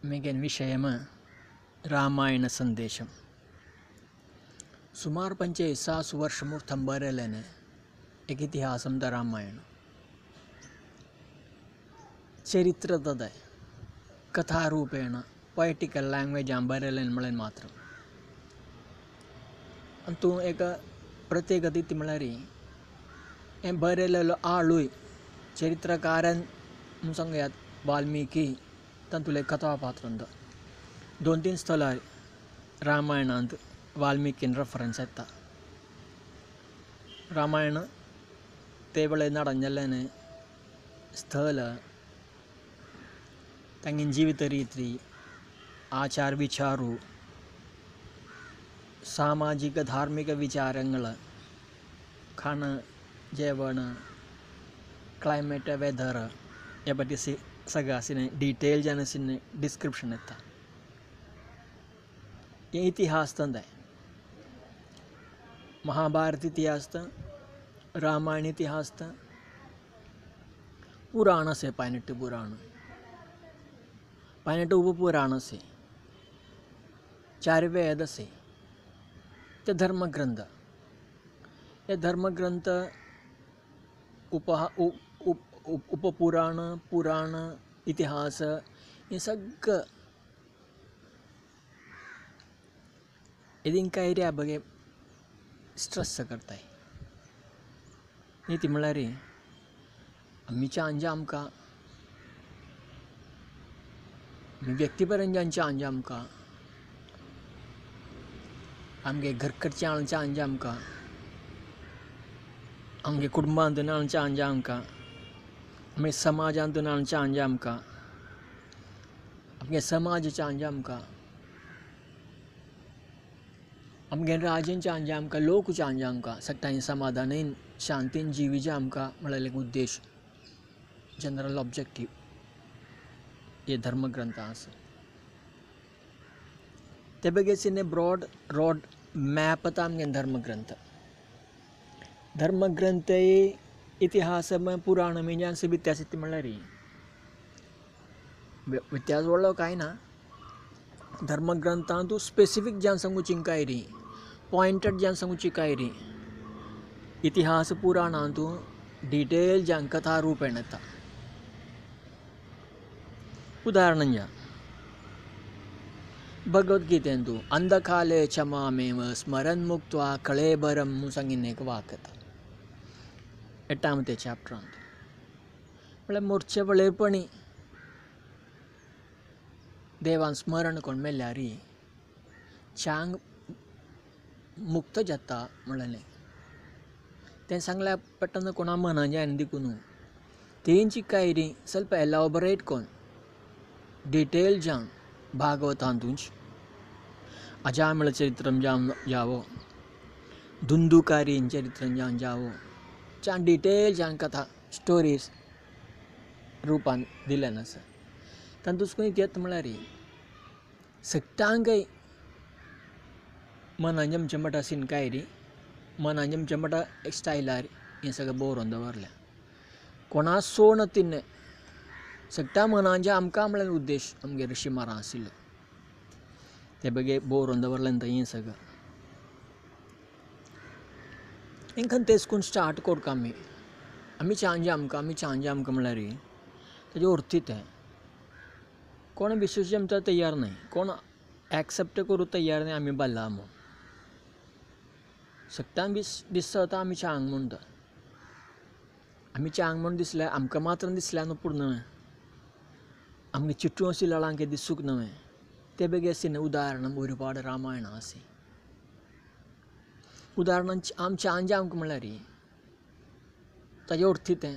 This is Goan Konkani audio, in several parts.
मेगेन विषयम रामायण संदेशम. सुमार 500 वर्ष मुर्थम बरेलेने एक इतिहास the Ramayana. चरित्र तदय कथारूपेण पोएटिकल लँग्वेज बरेलेन म्हळें मात्र. आनी तूं एक प्रत्येक ती म्हळ्यार हें बरयलेलो आळूय चरित्रकारन म्हूण सांगयात वाल्मिकी तातूंतलें कथापात्र. 2-3 स्थलां रामायणांत वाल्मिकीन रेफरन्स येता. रामायण ते वेळे നടഞ്ഞല്ലേനെ स्थल, तांगे जीवित रीती, आचार विचारू, सामाजिक धार्मिक विचारങ്ങൾ, खाणं जेवण, क्लायमेट वेदर हे पटी सगळं असें डिटेल जेन्ना असें डिस्क्रिप्शन येता. हे इतिहास तंदाय महाभारत इतिहास, रामायण इतिहास, पुराण असे 18 पुराण, 18 उपपुराण असे, 4 वेद असे, ते धर्मग्रंथ. हे धर्मग्रंथ उपपुराण, पुराण, इतिहास हे सगळं येदिंग काय बगे स्ट्रेस करताय. ती म्हळ्यार आमीच्या अंजा आमकां व्यक्तिपरंजांच्या अंजा आमकां आमगे घरकडच्या आमच्या अंजा आमकां आमगे कुटुंबांतून आमच्या अंजा आमकां आमगे समाजांतून आमच्या अंजा आमकां आमगे समाजाच्या अंजा आमकां आमगे राजांच्या अंजा आमकां लोकच्या अंजा आमकां सगळ्यांनी समाधानेन शांतीन जिवीचे आमकां म्हळ्यार एक उद्देश, जनरल ऑब्जेक्टीव हे धर्मग्रंथ आसा. ते बगेन ब्रॉड रोड मॅप आतां आमगे धर्मग्रंथ. धर्मग्रंथ इतिहास पुराण म्हणजे व्यत्यास ती म्हळ्यार व्यत्यास व्हडलो कांय ना. धर्मग्रंथांत स्पेसिफीक ज्यान सांगूची काय री, पॉयंटेड ज्यान सांगूची काय री, इतिहास पुराणांतू डिटेल ज्यान कथा रूपेण येता. उदाहरण ज्या भगवद्गीतेंतू अंधकाले क्षमामेव स्मरण मुक्त्वा कळेबरम म्हूण सांगिल्लें एक वाक येता 8 चॅप्टरांत. म्हळ्यार मोर्चे वळेपणी देवान स्मरण कोण मेल्यार चांग मुक्त जाता म्हणलें. तें सांगल्या पट्टन कोणा मनां जायना देखून तेंची काय री ಸ್ವಲ್ಪ एलाबोरेट कोण डिटेल जावन भागवतांतूच अजामिळ चरित्रम जावन जावो, धुंदुकारीन चरित्रम जावन जावो, चान डिटेल जावन कथा स्टोरीज रुपान दिलें आसा. तातूंत खंय येत म्हळ्यार सगळ्यांकय मनांजम चमट आसीन काय री, मनांजम चमटा एक स्टायलार हें सगळें बरोवन दवरलें. कोणा सोण तिन्ने सगळ्या मनांचे आमकां म्हळ्यार उद्देश आमगे ऋषी मारां आशिल्लो ते बगे बरोवन दवरलें हें सगळें. हेंकां तेच स्टार्ट करता आमी आमी चांजे आमकां आमी चांजे आमकां म्हळ्यार तेजें अर्थी तें कोण विश्वास आमचो तयार न्हय, कोण एक्सेप्ट करूं तयार न्हय आमी बाल्ला म्हूण. सगळ्यांक दिसता आमी चांग म्हणटा, आमी चांग म्हूण दिसल्यार आमकां मात्र दिसल्यार न्हू पूर्ण न्हय, आमगे चिटू आशिल्ल्या दिसूंक न्हय. ते बेगी आशिल्लें उदाहरण ഒരുപാട് रामायण आसी. उदाहरण आमच्या आंजा आमकां म्हळ्यार ताजे अर्थी तें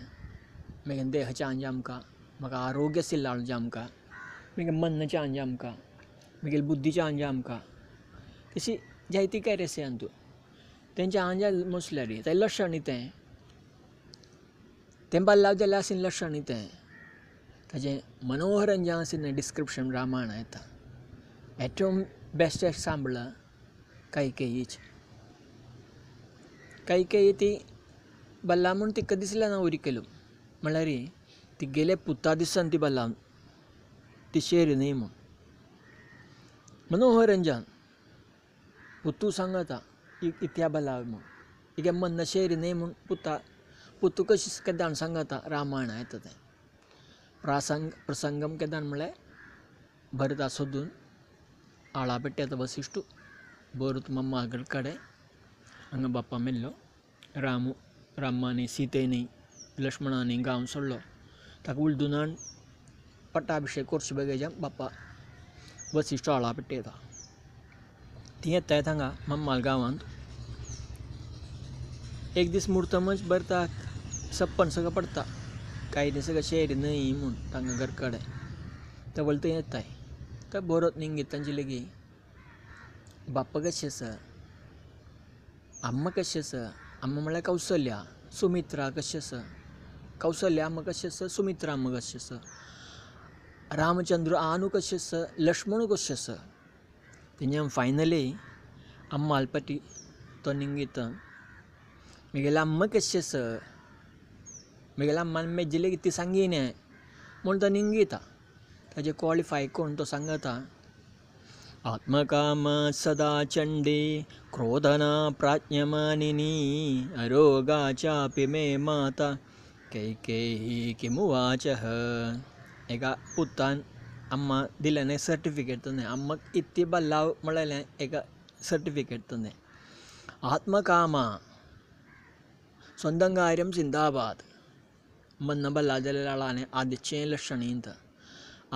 मागीर देहाच्या आंजा आमकां, म्हाका आरोग्य आशिल्ल्या आमकां, मागीर मनाच्या आंजा आमकां, मागीर बुद्धीच्या आंजा आमकां, तशी जायती काय आसा हातूंत तेंच्या आंजा मसल्यार तें लक्षण तें तें बल्लाव जाल्यार आशिल्लें लक्षण तें ताजें मनोहरन जें आशिल्लें डिस्क्रिप्शन रामायण येता. ഏറ്റവും बेस्ट एग्जाम्पल कैकेयीच. कैकेयी ती बल्ला म्हूण तिका दिसलें ना ഒരിക്കലും. म्हळ्यार तिगेले पुता दिसान ती बल्ला, ती शेर न्हय म्हूण. मनोहरंजन पुतू सांगता इत्या बला म्हूण इगे मन शेरी न्हय म्हूण पुता पुतू कशी केदाण सांगता रामायण येता तें प्रसंगम केदाण म्हळ्यार भरता सोदून आळा पेट्याचो वसिश्ठ भरत मम्मा कडेन हांगा बाप्पा मेल्लो रामू रामानी सीतेनी लक्ष्मणानी गांव सोडलो ताका उलदून पट्टाभिशेक करचे बेगीन बाप्पा वसिश्ठ आळा पेट्टा ती येताय थांगा मम्माल गांवांत एक दीस मुर्तमच भरताक सप्पन सगळं पडटा कांय दीस सगळं शेरी न्हय म्हूण तांकां घर कडेन ते वळते येताय ते भरत निंगीत तांचे लेगी बाप्पा कशें आसा अम्मा कशें आसा अम्मा म्हळ्यार कौसल्या सुमित्रा कशें आसा कौसल्या अम्मा कशें आसा सुमित्रा अम्मा कशें आसा रामचंद्र आनू कशें आसा लक्ष्मणू कशें आसा तेन्ना फायनली अम्मा अल्पटी तो निंगीत म्हगेलें अम्मा कशें आसा म्हगेल्या अम्मान मेज्जे लेगीत ती सांगिना म्हूण तो निंगीता ताजें क्वॉलिफाय करून तो सांगता आत्मकाम सदा चंडी क्रोधना प्राज्ञमानिनी अरोगा चापि मे माता कैकेयी किमुवाचः. एका पुतान अम्मा दिलें सर्टिफिकेट तन्ने अम्माक इत्ती बल्लाव म्हळेलें एका सर्टिफिकेट तन्ने. आत्मकामा സ്വന്തം കാര്യം സിന്ദാബാദ് മന്നബല്ലാജലാളാണ് ആദിച്ചേ ലക്ഷണീന്ത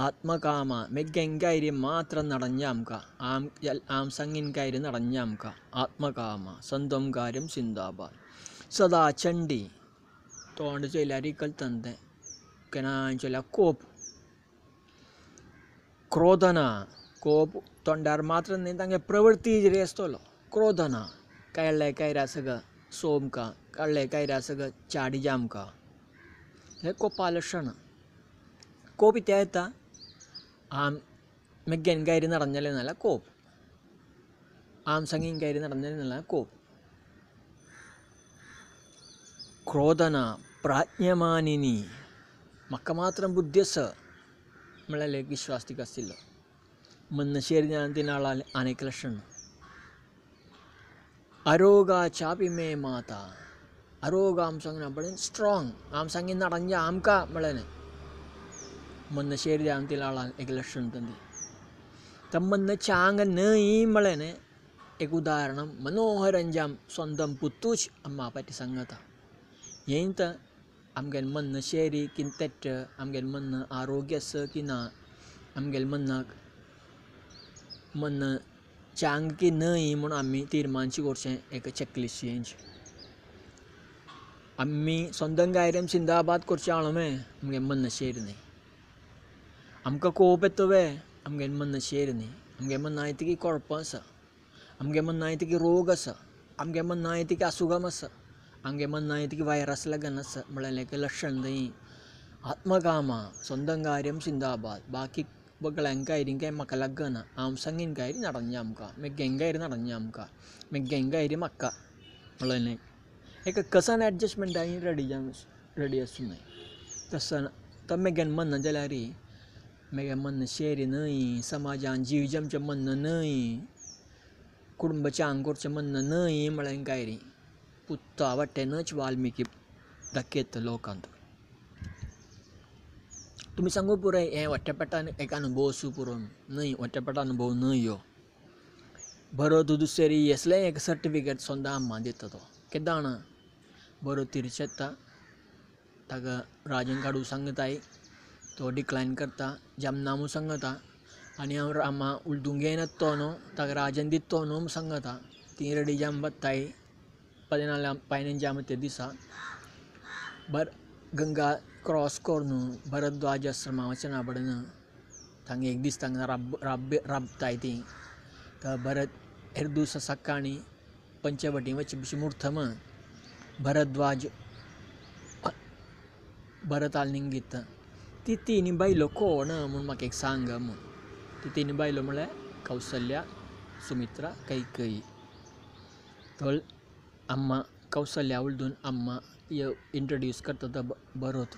ആത്മകാമ മെഗ്ഗെങ്കാര്യം മാത്രം നടഞ്ഞാംക ആം ആം സംഗിൻ കാര്യം നടഞ്ഞാംക ആത്മകാമ സ്വന്തം കാര്യം സിന്ദാബാദ് സദാ ചണ്ഡി तोंड चोयल्यार कलतन तें केन्ना चोयल्यार कोप क्रोधना कोप तोंडार मात्र न्ही तांगे प्रवृत्ती जरी आसतलो क्रोधना काडले कायरा सगळं सोमका काडले कायरा सगळं चाडी जामका हे कोपा लक्षण कोप इत्या येता आम मेग्गेन कायरी നടഞ്ഞാലേ നല്ല കോപ്പ് ആം സംഗീൻ കാര്യം നടഞ്ഞാലേ നല്ല കോപ്പ്. ക്രോധന പ്രാജ്ഞമാനിനി മക്ക മാത്രം ബുദ്ധിയസ म्हळ्यार विश्वासतीक आशिल्लो मन्नशेर ज्ञान आनेक लक्षण. अरोगा चापी मे माता अरोग आम सांगना बरें स्ट्रॉंग आम सांगी नाडांजे आमकां म्हळ्यार मन्नशेर ध्यान तिलाळान एक लक्षण तंदी तम्मन्न चांग न्हय म्हळ्यार एक उदाहरण मनोहरंजाम സ്വന്തം പുത്തൂച്ച് അമ്മ പറ്റി സംഗത येंत आमगेल मन्न शेरी की तेट्ट आमगेल मन्न आरोग्य आसा की ना आमगेल मन्नाक मन्न चांग की न्हय म्हूण आमी तीर्मानची करचें एक चॅकलिस्ट येंची आमी स्वंदम गायरम सिंदाबाद करचें आळमे आमगे मन्न शेर न्हय आमकां कोप येता वे आमगे मन्न शेर न्हय आमगे मन्न आयती की कोळपां आसा आमगे मन्न आयती की रोग आसा आमगे मन्न आयती की आसुगम आसा आमगे मन्न आयती की वायरस लागन आसा म्हळ्यार एक लक्षण न्हय. आत्मकामा സ്വന്തം കാര്യം സിന്ദാബാദ് ബാക്കി ബഗ്കളെങ്കായിരിക്കും കാര്യം മക്ക ലഗ്ഗന ആം സംഗിൻ കാര്യം നടഞ്ഞാമക്ക മെഗ്ഗെങ്കാര്യം നടഞ്ഞാമക്ക മെഗ്ഗെങ്കാര്യം മക്ക म्हळ्यार एक कसन एडजस्टमेंट आनी रेडी जावन रेडी आसूं तसन तो मेगेन मन्न जाल्यार मेगे मन्न शेरी न्हय समाजान जीव जमचें मन्न न्हय कुटुंबाचें आंग करचें मन्न न्हय म्हळ्यार काय री पुत्ता वाटेनच वाल्मिकी दाखयता लोकांत. तुमी सांगू पुराय हें वाट्यापेटान एक अनुभव आसूं पुरो न्हय वाट्यापेटा अनुभव न्हय ह्यो बरो तूं दुसरी येसलें एक सर्टिफिकेट स्वता अम्मा दिता तो केन्ना जाणा बरो तिरशेता ताका राजन काडू सांगताय तो डिक्लायन करता जमना म्हूण सांगता आनी हांव रामा उलदूंक येना तो न्हू ताका राजन दिता तो न्हू म्हूण सांगता ती रेडी जावन बत्ताय 15 ते दिसा बर गंगा क्रॉस करून भरद्वाज आश्रमा वचना पडना थांगा एक दीस थांगा राब राब राबताय ती तर भरत हेर दिवसा सकाळीं पंचवटी वचपी मुर्थम भरद्वाज भरताल निंगीत ती तिनी बायलो कोण म्हूण म्हाका एक सांग म्हूण ती तिनी बायलो म्हळ्यार कौसल्या सुमित्रा कैकेयी. तर अम्मा कौसल्या उलदून अम्मा इंट्रोड्यूस करता तो भरत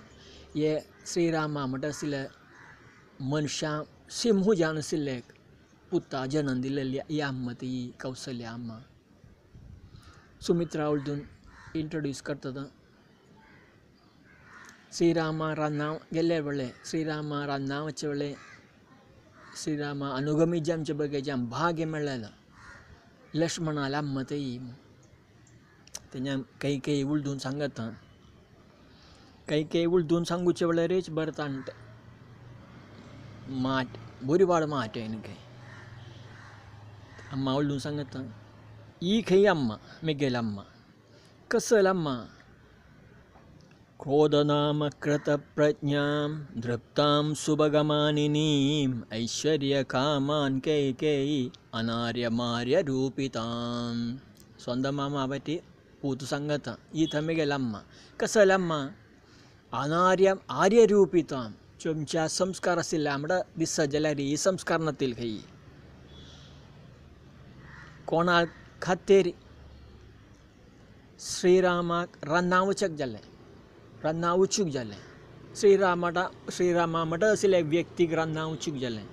हे श्रीरामा म्हणटा आशिल्ले मनशां सिंहू जावन आशिल्ले एक पुता जनन दिलेली ही अम्मा ती कौसल्या अम्मा. सुमित्रा उलटून इंट्रोड्यूस करता. श्रीरामा रान्ना गेल्ले वेळे श्रीरामा रान्ना वच्चे वेळे श्रीरामा अनुगमित आमचे बगे जाम भाग्य मेळ्ळें लक्ष्मणाला अम्मा ती. तेन्ना काही काही उलटून सांगता काही काही उलटून सांगूचे वेळारच भरतान മാറ്റ ഒരുപാട് മാറ്റം എനിക്ക്. അമ്മ ഉള്ളൂ സംഗത്ത ഈ ഖൈ അമ്മ മികലമ്മ കസലമ്മ ക്രോധനാമകൃതപ്രജ്ഞാം ദൃപ്താം സുഭഗമാനിനീം ഐശ്വര്യകാമാൻ കൈകേയി അനാര്യമാര്യരൂപിതാം. സ്വന്തം മാമ പറ്റി പൂത്തു സംഗത്ത ഈ തമികലമ്മ കസലമ്മ അനാര്യ ആര്യരൂപിതാം. तुमच्या संस्कार आशिल्ले आमकां दिसत जाल्यार ही संस्कार नातील खंय कोणा खातीर श्रीरामाक रान्ना वचक जालें, रान्ना वचूंक जालें. श्रीरामाटा श्रीरामा म्हणटा आशिल्ल्या व्यक्तीक रान्ना वचूंक जालें.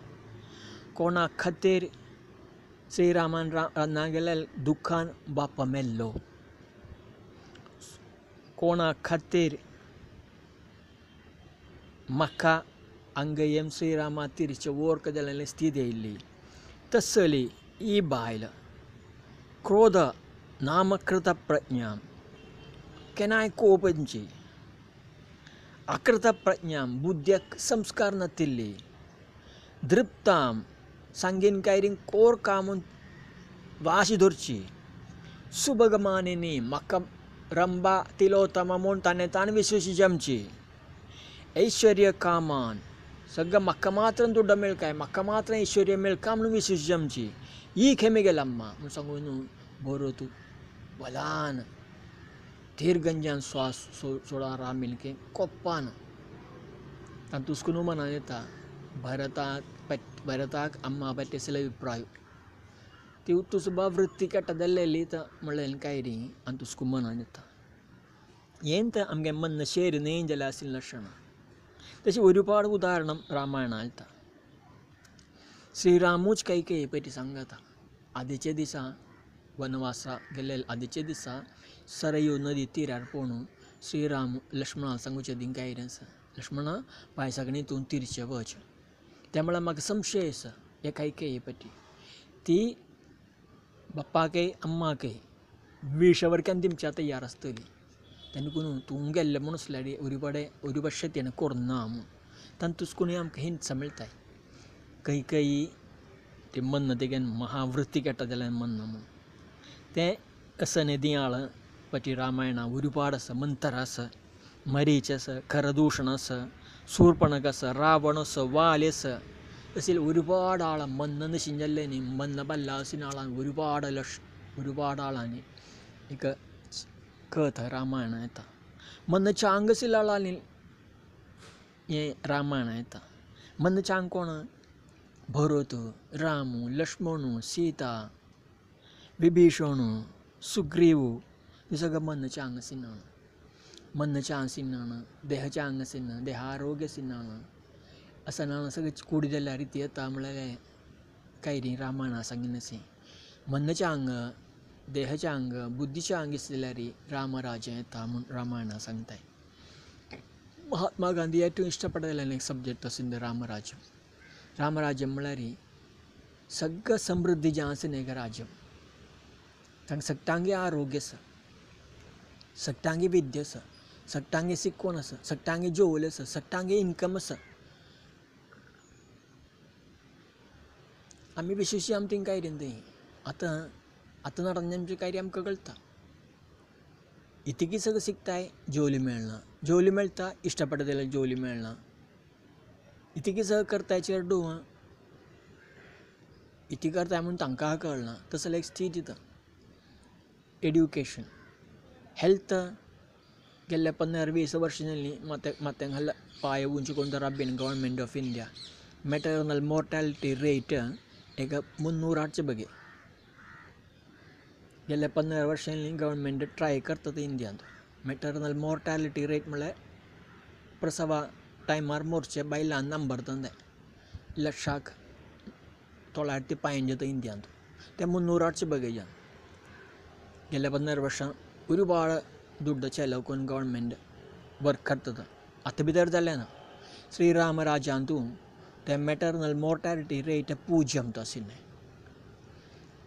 कोणा खातीर श्रीरामान रान्ना गेल्यार दुख्खान बाप्पा मेल्लो. कोणा खातीर म्हाका अंगयम श्रीरामा तिरचे ओर्क जाल्ले स्थिती आयिल्ली तसली ही बायल क्रोध नामकृत प्रज्ञा केन्नाय कोप तेंची आकृत प्रज्ञा बुद्ध्याक संस्कार नातिल्ली दृप्ताम सांगीन कायरीन कोर कामून वाशी धरची सुभगमानिनी म्हाका रंबा तिलोतमा म्हूण ताणें ताणें विश्वशी जमची ऐश्वर्य कामान सगळं म्हाका मात्र दुड्डा मेळकाय म्हाका मात्र ऐश्वर्य मेळका म्हणून विश्वशी जमची ही खेमी गेला अम्मा म्हूण सांगून न्हू बरो तूं बलान धीरगंजान श्वास सोडा रामिलके कोप्पान तातूंत मनान येता भरताक भरताक अम्मा पറ്റി आशिल्ले अभिप्राय ती तुसबा वृत्ती केट्टदल्लेली म्हणलें काय री आनी तुसकू मनान येता येन तर आमगे मन शेर न्हय जाल्यार आशिल्लें लक्षणां. तशें ഒരുപാട് ഉദാഹരണം रामायणां येता. श्रीरामूच कैकेयी पटी सांगता आदीचे दिसा वनवासा गेल्ले आदीचे दिसा सरयू नदी तिरार पळोवन श्रीराम लक्ष्मणाक सांगूचें थिंग काय आसा लक्ष्मणा पांय सगळीं तूं तिरचें वच. त्या म्हळ्यार म्हाका संशय आसा हे कैकेयी पटी ती बाप्पाकय अम्माकय विशवर्क्यान दिमच्या तयार आसतली तेन्ना कोण तूं गेल्लें म्हूण आसल्यार ഒരുപാട് ഒരു പക്ഷേ तेणें कोरना म्हूण तातूंत कोणी आमकां हिंसा मेळटाय. कैकेयी ती मन्न तेगेन महावृत्ती केट्टा जाल्यार मन्न म्हूण तें असनेदियाळ पटी रामायणा ഒരുപാട് आसा मंत्र आसा मरीच आसा खरदूषण आसा शूर्पणख आसा रावण आसा वाली आसा अशें ഒരുപാട് ആളെ മന്ന നശിഞ്ഞല്ലേ न्ही मन्न बल्ला आळान ഒരുപാട് लक्ष ഒരുപാട് ആളാनी एक कथा रामायण येता. मन्न चांग आशिल्ल्या आळांनी हें रामायण येता. मन्न चांग कोण भरत राम लक्ष्मण सीता विभीषण सुग्रीव हे सगळं मन्न चांग आशिल्लें मन्न चांग आशिल्लें देह चांग आशिल्लें देहारोग्य आशिल्लें असं ना सगळें कुडी जाल्यार रिती येता म्हळ्यार काय री रामायणा सांगिल्लें अशें मन्नाचें आंग देहाचें आंग बुद्धीचें आंग आसल्यार रामराज्य येता म्हूण रामायणा सांगताय. महात्मा गांधी ഏറ്റവും ഇഷ്ടപ്പെട്ടതല്ലേ सब्जेक्ट आशिल्लें रामराज्य. रामराज्य म्हळ्यार सगळं समृद्धी जें आसा न्ही राज्य तांकां सगटांगे आरोग्य आसा सगटांगे विद्या आसा सगटांगे शिकवण आसा सगटांगे जेवण आसा सगटांगे इनकम आसा. आमी विशेश आमी थिंग काय रे आतां आतां നടന്ന आमचें कार्य आमकां कळटा. इतकी सगळें शिकताय ജോലി मेळना ജോലി मेळटा इश्टपडटा जाल्यार ജോലി मेळना इतकी सगळें करताय चेडूं इतकी करताय म्हूण तांकां कळना तसो एक स्थिती दिता. एड्युकेशन हेल्थ गेल्ले 15-20 वर्सां जालीं मात्यांक घाल पांय उंच रब्बीन government of India maternal mortality rate एक 300 बगे गेल्ले 15 वर्सांनी गव्हर्मेंट ट्राय करता ते इंडियांत मॅटर्नल मोर्टालिटी रेट म्हळ्यार प्रसवा टायमार मोरचे बायलां नंबर तंदे लक्षाक 915 ഇന്ത്യാന്തു ते 300 ಬಗ್ಗೆ गेल्या 15 वर्षां ഒരുപാട് दुड्ड ചെലവ് करून गव्हर्नमेंट वर्क करता आतां भितर जालें ना. श्रीराम राजांतू ते मॅटर्नल मोर्टालिटी रेट 0 आशिल्लें.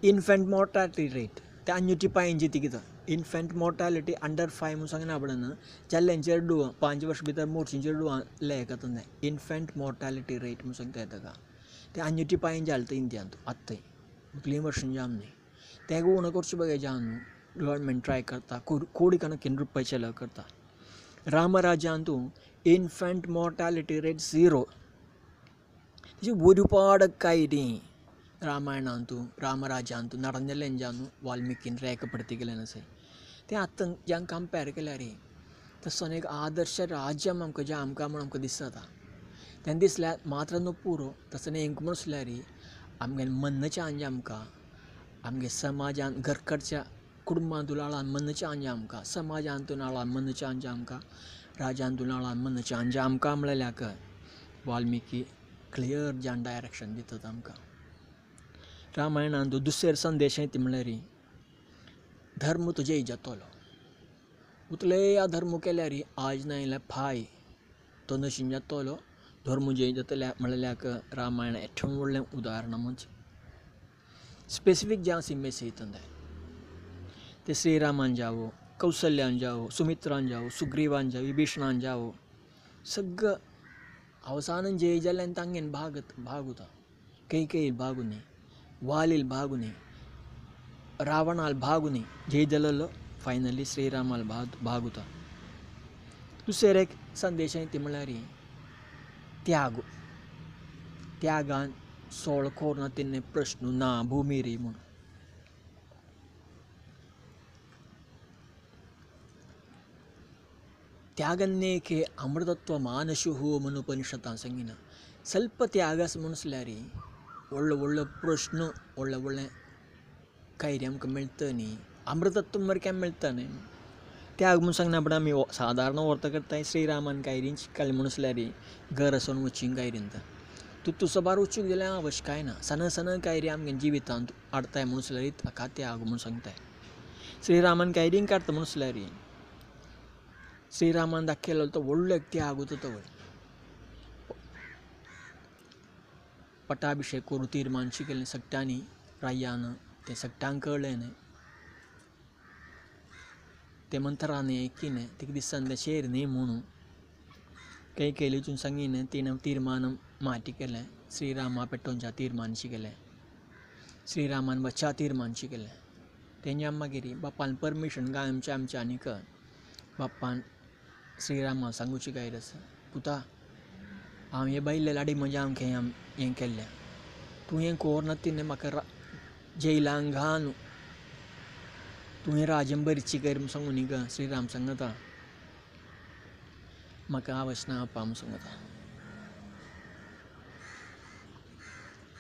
इन्फंट मोर्टालिटी रेट ते 515 तिकिता. इन्फंट मोर्टालिटी अंडर 5 म्हणून सांगना पडना जाल्लें चेडूं 5 वर्स भितर मोडचीं चेडवां लेक आतां इन्फंट मोर्टालिटी रेट म्हणून सांगता ताका ते 515 जालें इंडियांत आतां मुखलीं वर्सां जाम न्ही तें उणें करचें बघ जावन गव्हर्नमेंट ट्राय करता कोडिकणकीन रुपया चेलव करता. रामराजांतू इन्फंट मोर्टालिटी रेट 0. ഒരുപാട് കാര്യം രാമായണാന്തു രാമരാജാന്തു നടഞ്ഞെല്ലാം വാൽമീകിൻ രേഖപ്പെടുത്തിക്കലെന്ന് ते आतां ज्यां कंपेर केल्यार तसो एक आदर्श राज्य आमकां जें आमकां म्हूण आमकां दिसता तेन्ना दिसल्यार मात्र न्हू पुरो तसो हेंक म्हणसल्यार आमगे मन्नचें आंजें आमकां आमगे समाजान घरकडच्या कुटुंबांतू लाळान मन्नचें आंजें आमकां समाजांतू नाळान मन्नचें आंजें आमकां राजांतू नाळान मन्नचें आंजें आमकां म्हणल्याक वाल्मिकी क्लियर जावन डायरेक्शन दितात आमकां. रामायणांत दुसरे संदेश ती म्हणल्यार धर्म तुजे जातलो उतले अधर्म केल्यार आज ना जाल्यार फाय तो नशीन जातलो धर्म जय जातले म्हणल्याक रामायण एठम व्हडलें उदाहरण म्हणजे स्पेसिफीक जे आसा मेसेज तंदे ते श्रीरामान जावो कौसल्यान जावो सुमित्रान जावो सुग्रीवान जावो विभीषणान जावो सगळं अवसानं जय जाल्यान तांगेन भागत भागुता कैकेयी भागुनी वालील भागुनी रावणाल भागुनी जय जालेलो फायनली श्रीरामाल भागुता. दुसरें एक संदेश ती म्हणल्यार त्याग. त्यागान सोळ कोरना तेन्ना प्रश्न ना भुमीरी म्हूण. त्यागन्नेके अमृतत्व मानशुः म्हूण उपनिषदां सांगिना. ಸ್ವಲ್ಪ ತ್ಯಾಗ म्हणसल्यार व्हडलो व्हडलो प्रश्न व्हडलें व्हडलें कायरें आमकां मेळटा न्ही अमृतत्व मरे केन्ना मेळटा न्ही. त्याग म्हूण सांगना पण आमी सादारण व्हरता करताय श्रीरामान कायरीं शिकले म्हणसल्यार घर आसून वचीं कायरीन तूं तुजो बार वचूंक जाल्यार आवश्यकाय ना सण सण कायरीं आमगे जिवितांत हाडताय म्हणसल्यार ताका त्याग म्हूण सांगताय. श्रीरामान कायरीं काडटा म्हणसल्यार श्रीरामान दाखयलो तो व्हडलो एक त्याग तो पट्टाभिषेक करून तीर्मान शिकयलें सगट्यांनी रायान तें सगट्यांक कळ्ळें न्ही ते मंत्रान किनें तिका दिसता तें शेर न्ही म्हणून कैकेयी वचून सांगिलें तिणें तीर्मान माटी केलें श्रीरामा पेटोवच्या तीर्मान शिकयलें श्रीरामान वच्च्या तीर्मान शिकयलें. तेंच्या मागीर बापान परमिशन गाय आमच्या आमच्या आनीक बाप्पान श्रीरामा सांगूची काय आसा पुता हांव हे बायले लाडी म्हज्या आमकें हें केल्लें तूं हें कोर तिणें म्हाका जैलांक घाल तुवें राजम बरीची कर म्हूण सांगू न्ही गा श्रीराम सांगता म्हाका आवश्य ना आपा म्हूण सांगता.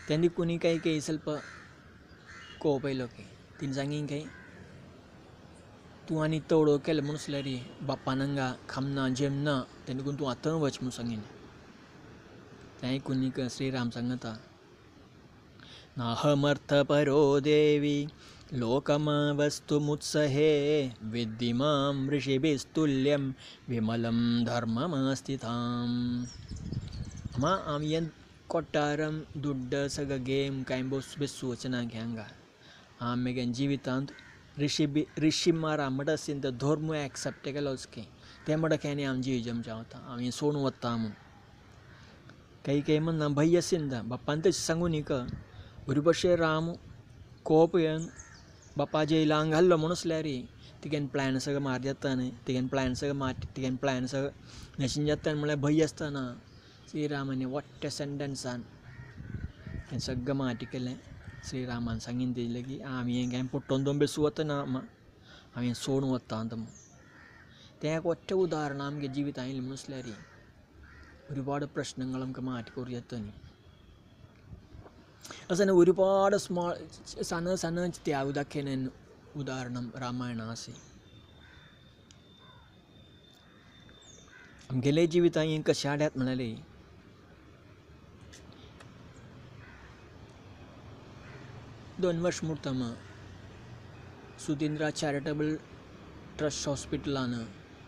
तेन्ना कोणी काय काही ಸ್ವಲ್ಪ कोप आयलो की तिणें सांगी काय तूं आनी तवडो केलो म्हणसल्यार बाप्पान हांगा खामना जेमना तेन्ना देखून तूं आतां वच म्हूण सांगीन. तें आयकून न्ही श्रीराम सांगता नाहमर्थ परो देवी लोकमवस्तुमुत्सहे विद्धि मां ऋषिभिस्तुल्यं विमलं धर्ममास्थिताम्. मा हांव हें कोट्टारम दुड्ड सगळो गेम कांय बेसू वचना हांगा हांव म्हगे जिवितांत ऋषी ऋषी मारा म्हणटा आसता तो धर्म एक्सेप्ट केलोच की तें म्हणटा खेळणी हांव जीव जमच्या वता हांव हें सोडून वता म्हूण. काही काही म्हणना भंय आशिल्लें बाप्पान तशें सांगू न्ही का बरे भशेन राम कोप येवन बापा जैलांक घाल्लो म्हणसल्यार तिगेन प्लॅन सगळें मार जाता न्ही तिगेन प्लॅन सगळें मार तिगेन प्लॅन सगळें नशीन जाता म्हणल्यार भंय आसतना श्रीरामान वट्ट सेंटन्सान तें सगळें माटी केलें. श्रीरामान सांगीन दिलें की आमी हें कांय पोट्टोन दोन बेसू वतना हांव हें सोडून वता आतां म्हूण. तें एक वट्ट उदाहरण आमगे जिवितांत येयलें म्हणसल्यार ഒരുപാട് പ്രശ്നങ്ങൾ നമുക്ക് മാറ്റിക്കൊറു ന്ही. അസന ഒരുപാട് സ്മോൾ സಣ್ಣ സಣ್ಣ ತ್ಯಾಗ दाखयलें उदाहरण रामायण आसा. आमगेले जिवितांत हें कशें हाडल्यात म्हणल्यार 2 वर्ष मुर्तमा सुधींद्रा चॅरिटेबल ट्रस्ट हॉस्पिटलान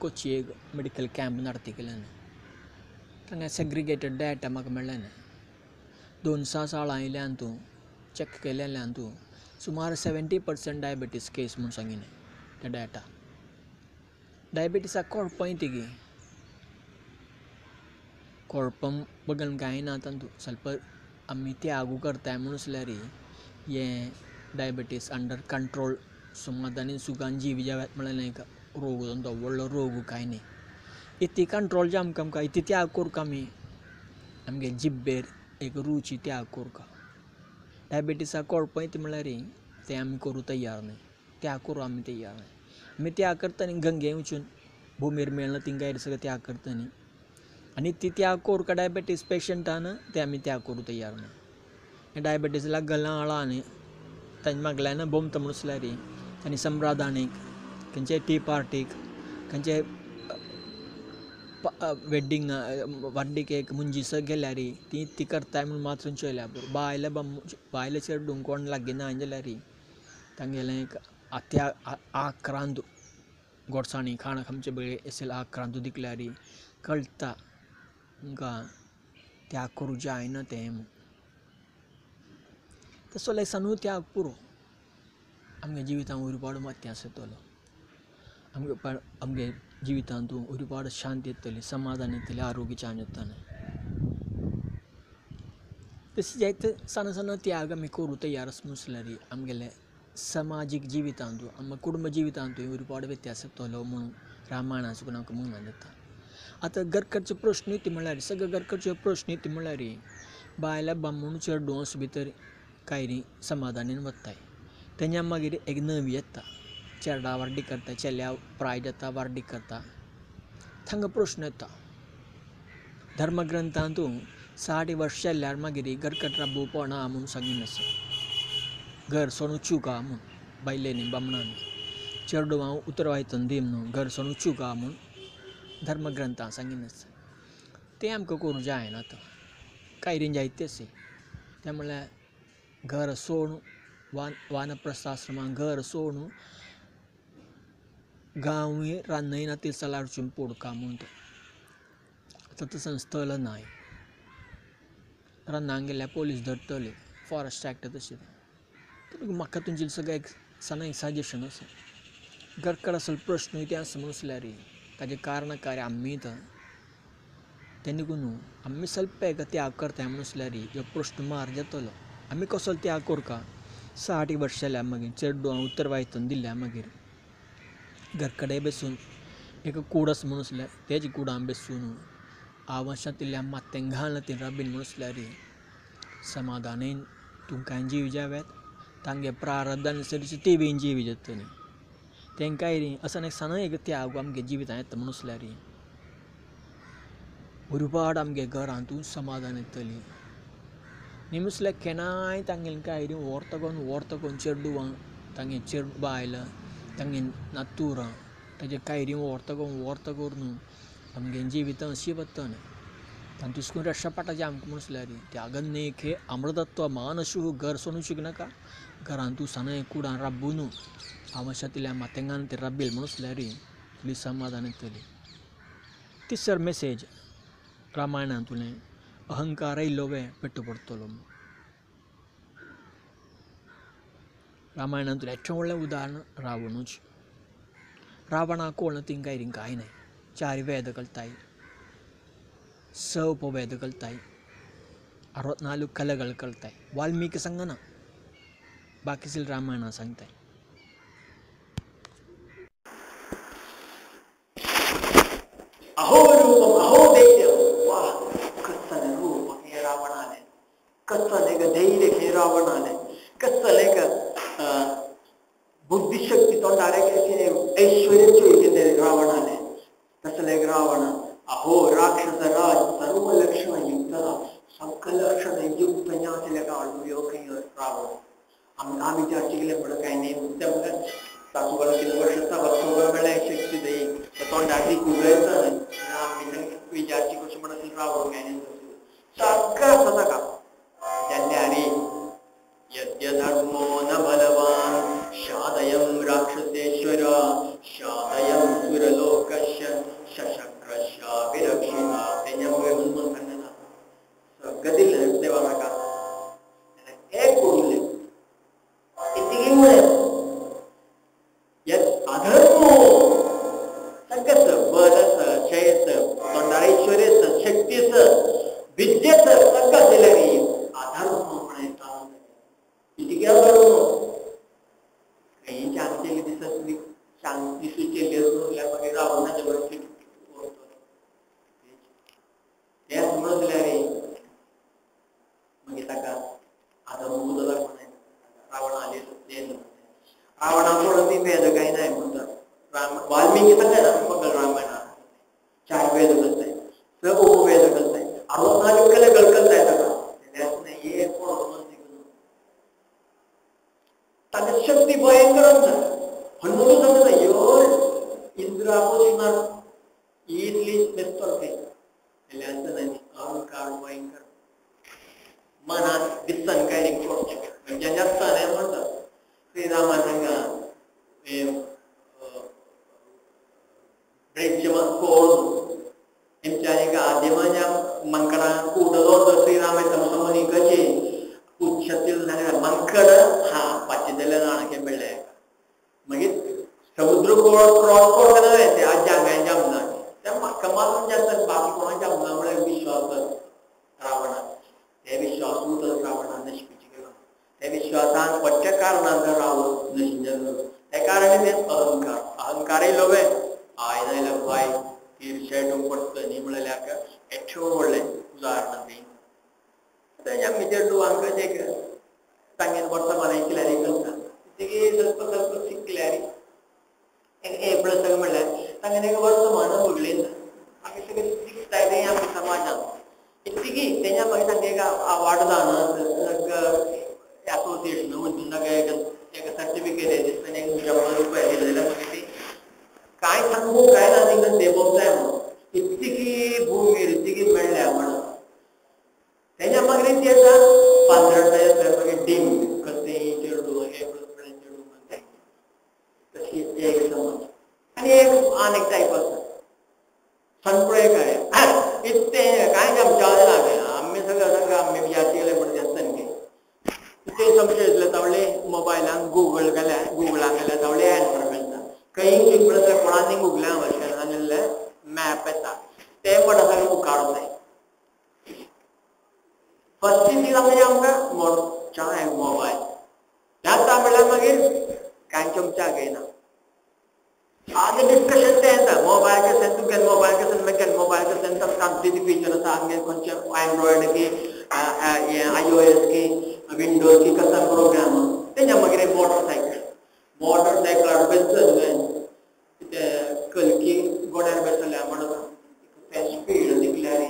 कोची एक मेडिकल कॅम्प നടത്തിക്കലാണ്. तांगा सेग्रिगेटेड डाटा म्हाका मेळ्ळें. 200 साळां आयल्यान तूं चॅक केलेल्यान तूं सुमार 70% डायबेटीस केस म्हूण सांगिलें ते डाटा. डायबेटिसाक कोळपय तिगी कोळपम बगल कांय ना तातूंत ಸ್ವಲ್ಪ आमी त्यागू करताय म्हूण आसल्यार हें डायबेटीस अंडर कंट्रोल समाधानी सुखान जीव जाव्यात म्हळ्यार एक रोग तो व्हडलो रोग कांय न्ही. इतली कंट्रोल जे आमकां आमकां इतली त्याग करूंक आमी आमगे जिब्बेर एक रुची त्याग करूंक डायबेटिसाक कोळपय ती म्हळ्यार तें आमी करूं तयार न्हय, त्याग करूं आमी तयार न्हय. आमी त्याग करता न्ही गंगे वचून भुमीर मेळना थिंगां सगळें त्याग करता न्ही आनी ती त्याग करूंक डायबेटीस पेशंटान ते आमी त्याग करूं तयार न्हय. डायबेटीस लागला आळा न्ही तांचे मागल्यान बोमता म्हूण आसल्यार तांणी सम्रादाणीक खंयच्याय टी पार्टीक खंयच्याय वेड्डींग वाड्डीक एक मुंजीस गेल्यार ती ती करताय म्हूण मात्र चोयल्या पुरो. बायले बायले चेडूंक कोण लागीं ना जाल्यार तांगेलें एक आत्या आक्रांत गोडसाणी खाणां खामचे बळे असेल आक्रांत दिकल्यार कळटा तुमकां त्याग करूं जायना तें म्हूण. तसो लायक त्याग पुरो आमगे जिवितांत उरपाड व्यत्यास येतलो. आमगे आमगे जिवितांत उरपाड शांती येतली, समाधान येतलें, आरोग्य छान येतलें. तशें जायते सान सान त्याग आमी करूं तयार आसा म्हूण आमगेले समाजीक जिवितांत आमगे कुटुंब जिवितांतूय उरपाड व्यत्यास येतलो म्हणून रामायणां सुद्दां आमकां म्हणून येता. आतां घरकडचो प्रश्न ती म्हळ्यार सगळे घरकडचे प्रश्न ती म्हळ्यार बायल्या बामण चेडूं भितर कांय समाधानीन वताय तेन्ना मागीर एक नवी येता चेडा वार्डी करता चेल्या प्राय जाता वार्डी करता थांगा प्रश्न येता. धर्मग्रंथांतू 60 वर्ष जाल्यार मागीर घरकट राबोवपणा म्हूण सांगीन आसा. घर सोडून चुका म्हूण बायलेनी बामणांनी चेडवां उतरवायतन दी न्हू घर सोडून चुका म्हूण धर्मग्रंथां सांगीन आसा. तें आमकां करूं जायना आतां कांय जायते आसा तें म्हळ्यार घर सोडून वानप्रस्थाश्रमां घर सोडून गांवूय रांदय ना ते चलारचून पोडका म्हूण तें आतां तसो स्थल नाय रानांक गेल्यार पोलीस धरतले फॉरेस्ट एक्ट तशें तें. म्हाका तुमचें सगळें एक सान एक सजेशन आसा घरकड आसल प्रश्न तें आसा म्हूण आसल्यार ताजें कारण कार्य आमी तें निकून न्हू आमी स्वल्प एक त्याग करताय म्हूण आसल्यार ह्यो प्रश्न मार जातलो. आमी कसो त्याग करका 60 वर्ष जाल्यार मागीर चेडवां उत्तर वायतन दिल्या मागीर घरकडे बसून एक कूड आसा म्हूण आसल्यार तेज कुडान बसून आवश्यांतल्या मातें घालना ती राबीन म्हूण आसल्यार समाधानेन तुमकां जीव जाव्यात तांगे प्रारब्धानुसरीची ती बीन जीव जातली तेंकांय री असो एक सान एक त्याग आमगे जिवितांत येता म्हूण आसल्यार उरपाड आमगे घरांतूच समाधान येतली. निमसल्यार केन्नाय तांगेलें कांय री व्हरता व्हरता चेडवां तांगे चेड बायल तांगे नातुरां ताजे कांय री व्हरता व्हरता करून आमगे जिवितां अशी वतलें तातूंतसून रक्षा पाटाचें आमकां म्हूण आसल्यार त्यागन्नेखे अमृतत्व मानशु घर सोडूंक शिकनाका घरांतू सान कुडान राबून आवश्यांतल्या मातेंगान ते राबील म्हूण आसल्यार तुली समाधान येतली. तिसर मेसेज रामायणांतुलें अहंकार इल्लो पेट्टो पडटलो. रामायणांतलें ഏറ്റവും व्हडलें उदाहरण रावणूच. रावणा कोण तिंकां कांय न्हय 4 वेद कळटाय, 6 उपवेद कळटाय, 64 कलകൾ कळटाय. वाल्मीकी सांगना बाकी रामायणा सांगताय. अहो रूपम अहो धैर्य वाह कसलें रूप हे रावणालें, कसलें धैर्य हे रावणालें, कसलें बुद्धिशक्ती तोंडार ऐश्वर्य रावणालें, तसलें रावण अहो राक्षस राज सर्व लक्षण युक्त सगळं लक्षण युक्त रावण. आमी विचार म्हणून काय न्ही सासूबाला किती वर्ष मेळ्ळ्या शक्ती दई तोंडार उलयता आमी विचारची कशें म्हणून रावण काय न्ही सगळं आसा ताका. जाल्यार यद्य धर्मो वेद काही नाही म्हणतात. राम वाल्मिकी सांगता मगल रामायण 4 वेद कळताय, 6 उपवेद कळताय, 64 ಕಲೆ ಕಲ್ಕಲ್ತಾ ಇದ್ದಾಗ ತನ್ನ ಶಕ್ತಿ ಭಯಂಕರ ಅಂತ ಹನ್ನೊಂದು ಸಮಯದ ಏಳು ಇಂದ್ರ ಈಸ್ಲಿ ಬೆಸ್ತೊಲ್ತೆ ಅಹಂಕಾರ ಭಯಂಕರ मनात दिसतान काय म्हणजे जास्त नाही म्हणतात. श्रीरामा सांगा ब्रिज कोण आदिमाच्या मंकडा कुठं श्रीराम समनी कशी उच्छतील मंकड हा पाचिदेले नाणके मेळ्ळे मागीर समुद्र क्रॉस कोण ते आज जांगाय जमना त्या म्हाका मारून जाता बाकी कोणा जमना म्हळ्यार विश्वास रावणा ते विश्वासूच रावणा नशिबीचे केलो त्या विश्वासान वच्च्या कारणान रावण नशीब जालो त्या कारणे ते अहंकार अहंकारय लोवे I जाल्यार बाय തീർച്ചയായിട്ടും കൊടുത്ത് నీ म्हणल्यार ഏറ്റവും व्हडलें उदाहरण ती. आतां आमी चेडवांक तांगेर वर्तमान किल्यारी करता तिगे ಸ್ವಲ್ಪ ಸ್ವಲ್ಪ ಸಿಕ್ಕल्यारी ए प्लस म्हणल्यार तांगेर एक वर्तमान व्हडलें ना मागीर सगळें दिसताय तें आमच्या समाजान इतकी तेन्ना मागीर तांगे एक अवार्ड जावन एसोसिएशन म्हणून एक सर्टिफिकेट दिसता एक 100 रुपया दिले जाल्यार मागीर ती काय सांगू काय ना तांकां देवोंक जाय म्हणून इतकी भूमी इतकी मेळ्ळ्या म्हणून तेन्ना मागीर ती येता पांदरटा मागीर डीम कसली चेडूं हे चेडूं म्हणटा तशी एक समज आनी एक आनी एक टायप आसा संप्रय काय इतकें कांय आमच्या लागें आमी सगळें सगळें आमी जाती म्हण जाता न्ही ते संशय येतले तावले मोबायलान गुगल घाल्यार गुगलान घाल्यार तावले एन्सर मेळटा खंय म्हणल्यार कोणानी गुगला वचना जाल्यार मॅप येता ते पण सगळें मुखार जाय. फर्स्ट ती म्हणजे आमकां चाय मोबायल जाता म्हणल्यार मागीर कांय चमचा घेयना आगे डिस्कशन ते येता मोबायल कशें तुमगे मोबायल कशें मागीर मोबायल कशें तांचे फीचर आसा आमगे खंयचे एन्ड्रॉयड की iOS की विंडोज की कसो प्रोग्राम तेन्ना मागीर मोटरसायकल मोटरसायकलार बेसतलें ते कलकी गोड्यार बेसल्या म्हणून ते स्पीड दिकल्यार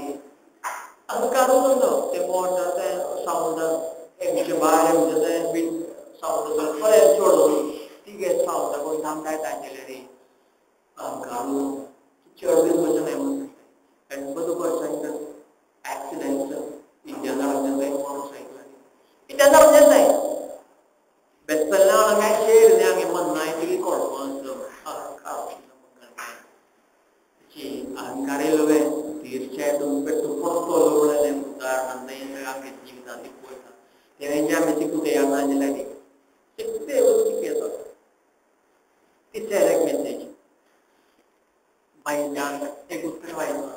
अहंकारूच जालो ते मोटर ते सावंड एमचे भायर एमचे ते बीन सावंड बरें चोडून तिगे सावंड कोण थांबताय तांगेले रे अहंकार चड दीस वचना म्हणून 80% एक्सिडेंट्स इंडियन जाय मोटरसायकलांनी इंडियन जाय बेसल्या काय शेर न्ही आमगे मन्नाय तिगे कोळपाचो अहंकार अहंकार येयलो തീർച്ചയായിട്ടും പെട്ടുപുറത്തോളം ഉദാഹരണം ആമി ജീവിതാന്തി പോയിട്ടാ तेन्ना आमी तिकूट डायरेक्ट मेसेज बायलांक एक उत्तर बायलां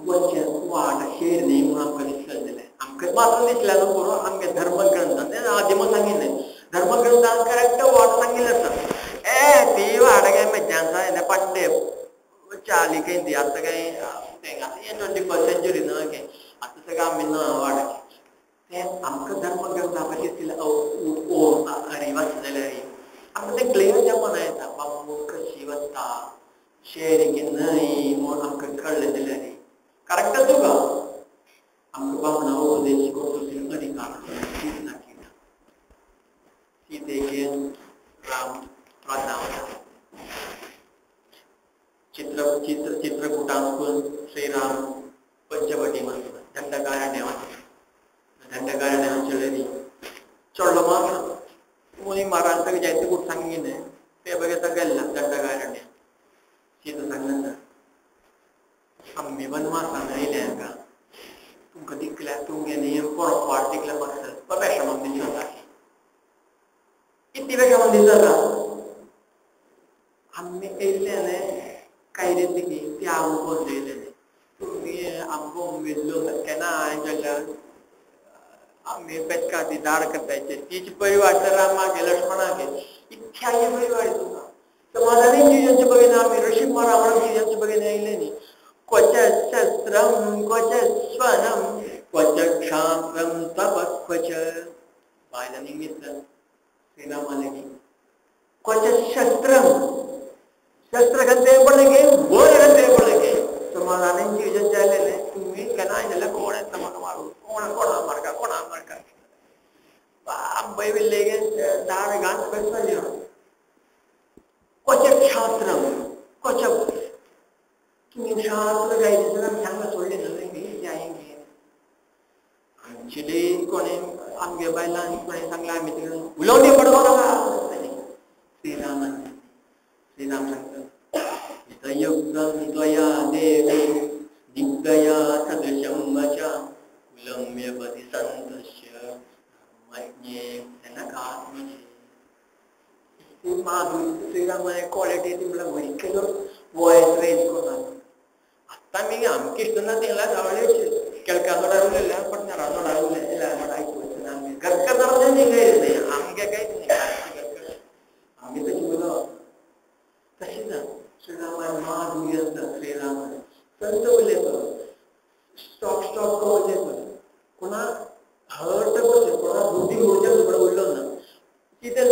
वचन वाट शेर न्ही म्हणून आमकां दिसलें जाल्यार आमकां मात्र दिसलें न्हू पुरो आमगे धर्मग्रंथान आदिम सांगिल्लें धर्मग्रंथान करेक्ट वाट सांगिल्लें आसा ए ती वाट काय मज्जा आसा पड्डे चाली काय ती आतां काय आतां 21st century न्हय काय आतां सगळें आमी ना वाट तें आमकां धर्मग्रंथा कशें दिसलें अरे वाचलें जाल्यार आमकां तें क्लियर जावपा येता बाबू कशी वता शेर की न्हय म्हूण आमकां कळ्ळें जाल्यार करेक्ट तुका आमकां बामणा उपदेश करचो अधिकार सीत दाखयता सीतेक राम राजा चित्र चित्र चित्रकूटांतून श्रीराम पंचवटी म्हणटा दंडकारण्य दंडकारण्य चलरी चडलो मात्र मुनी महाराज सगळे जायते कुठं सांगितले ते बघितलं गेला दंडकारण्य सीता सांगता आम्ही वनवासान येयले हांगा तुमकां दिकल्या तुमगे न्ही परोपार दिकल्या म्हाका बेश्या म्हणून दिसता कितली बेश्या म्हणून दिसता आमी येयल्ले न्ही काय रे ती ती आमकां येयले न्ही तुमी आमकां उमेदलो केन्ना हांवें जाल्यार आमी बेतका ती दाड करतायचे तीच बरी वाट रामाक लक्ष्मणाक इतक्या बरी वाट तुका समाधानी जिजांचे बघितलं आम्ही ऋषी रावण जिजांचे बघितलं येयले न्ही क्वच शस्त्रम क्वच स्वनम क्वच क्षात्रम तप क्वच बायलांनी निमित्त श्रीरामाले की क्वचित शस्त्रम शस्त्र खंय पडलें गे बळ खंय पडलें गे समाधानाची विजन जालें तुम्ही केन्ना जाल्यार कोण येता म्हाका मारू कोण कोणा मारका कोणा मारका बाप लेगे दार घाण बसता क्वचित शास्त्रम क्वचित तुम्ही शास्त्र गायचे सांगा सोडले ना आमचे कोणे आमगे बायलां कोणे सांगला आमी तिकडे उलोवणी पडवो नाका श्रीरामान श्रीराम सांगता युक्तं त्वया देवी स्निग्धया सदृशं वचा कुलं व्यपति संतस्य धर्मज्ञे जनकात्मजे. श्रीरामाने क्वालिटी ती म्हणल्यार वरिकेलो वॉयस रेज करून आतां मी आमके इश्ट तेंगला जावळे केळका उलयल्या पण नरा उलयल्या आयकून घरकार आमगे काय आमगे तशी उलोवप तशी ना. श्रीरामान माधुर्य श्रीरामान संत उलयतो स्टॉप स्टॉप उलयतो कोणाक हर्ट करचें कोणाक बुद्धी मोडचें थोडो उरलो ना कितें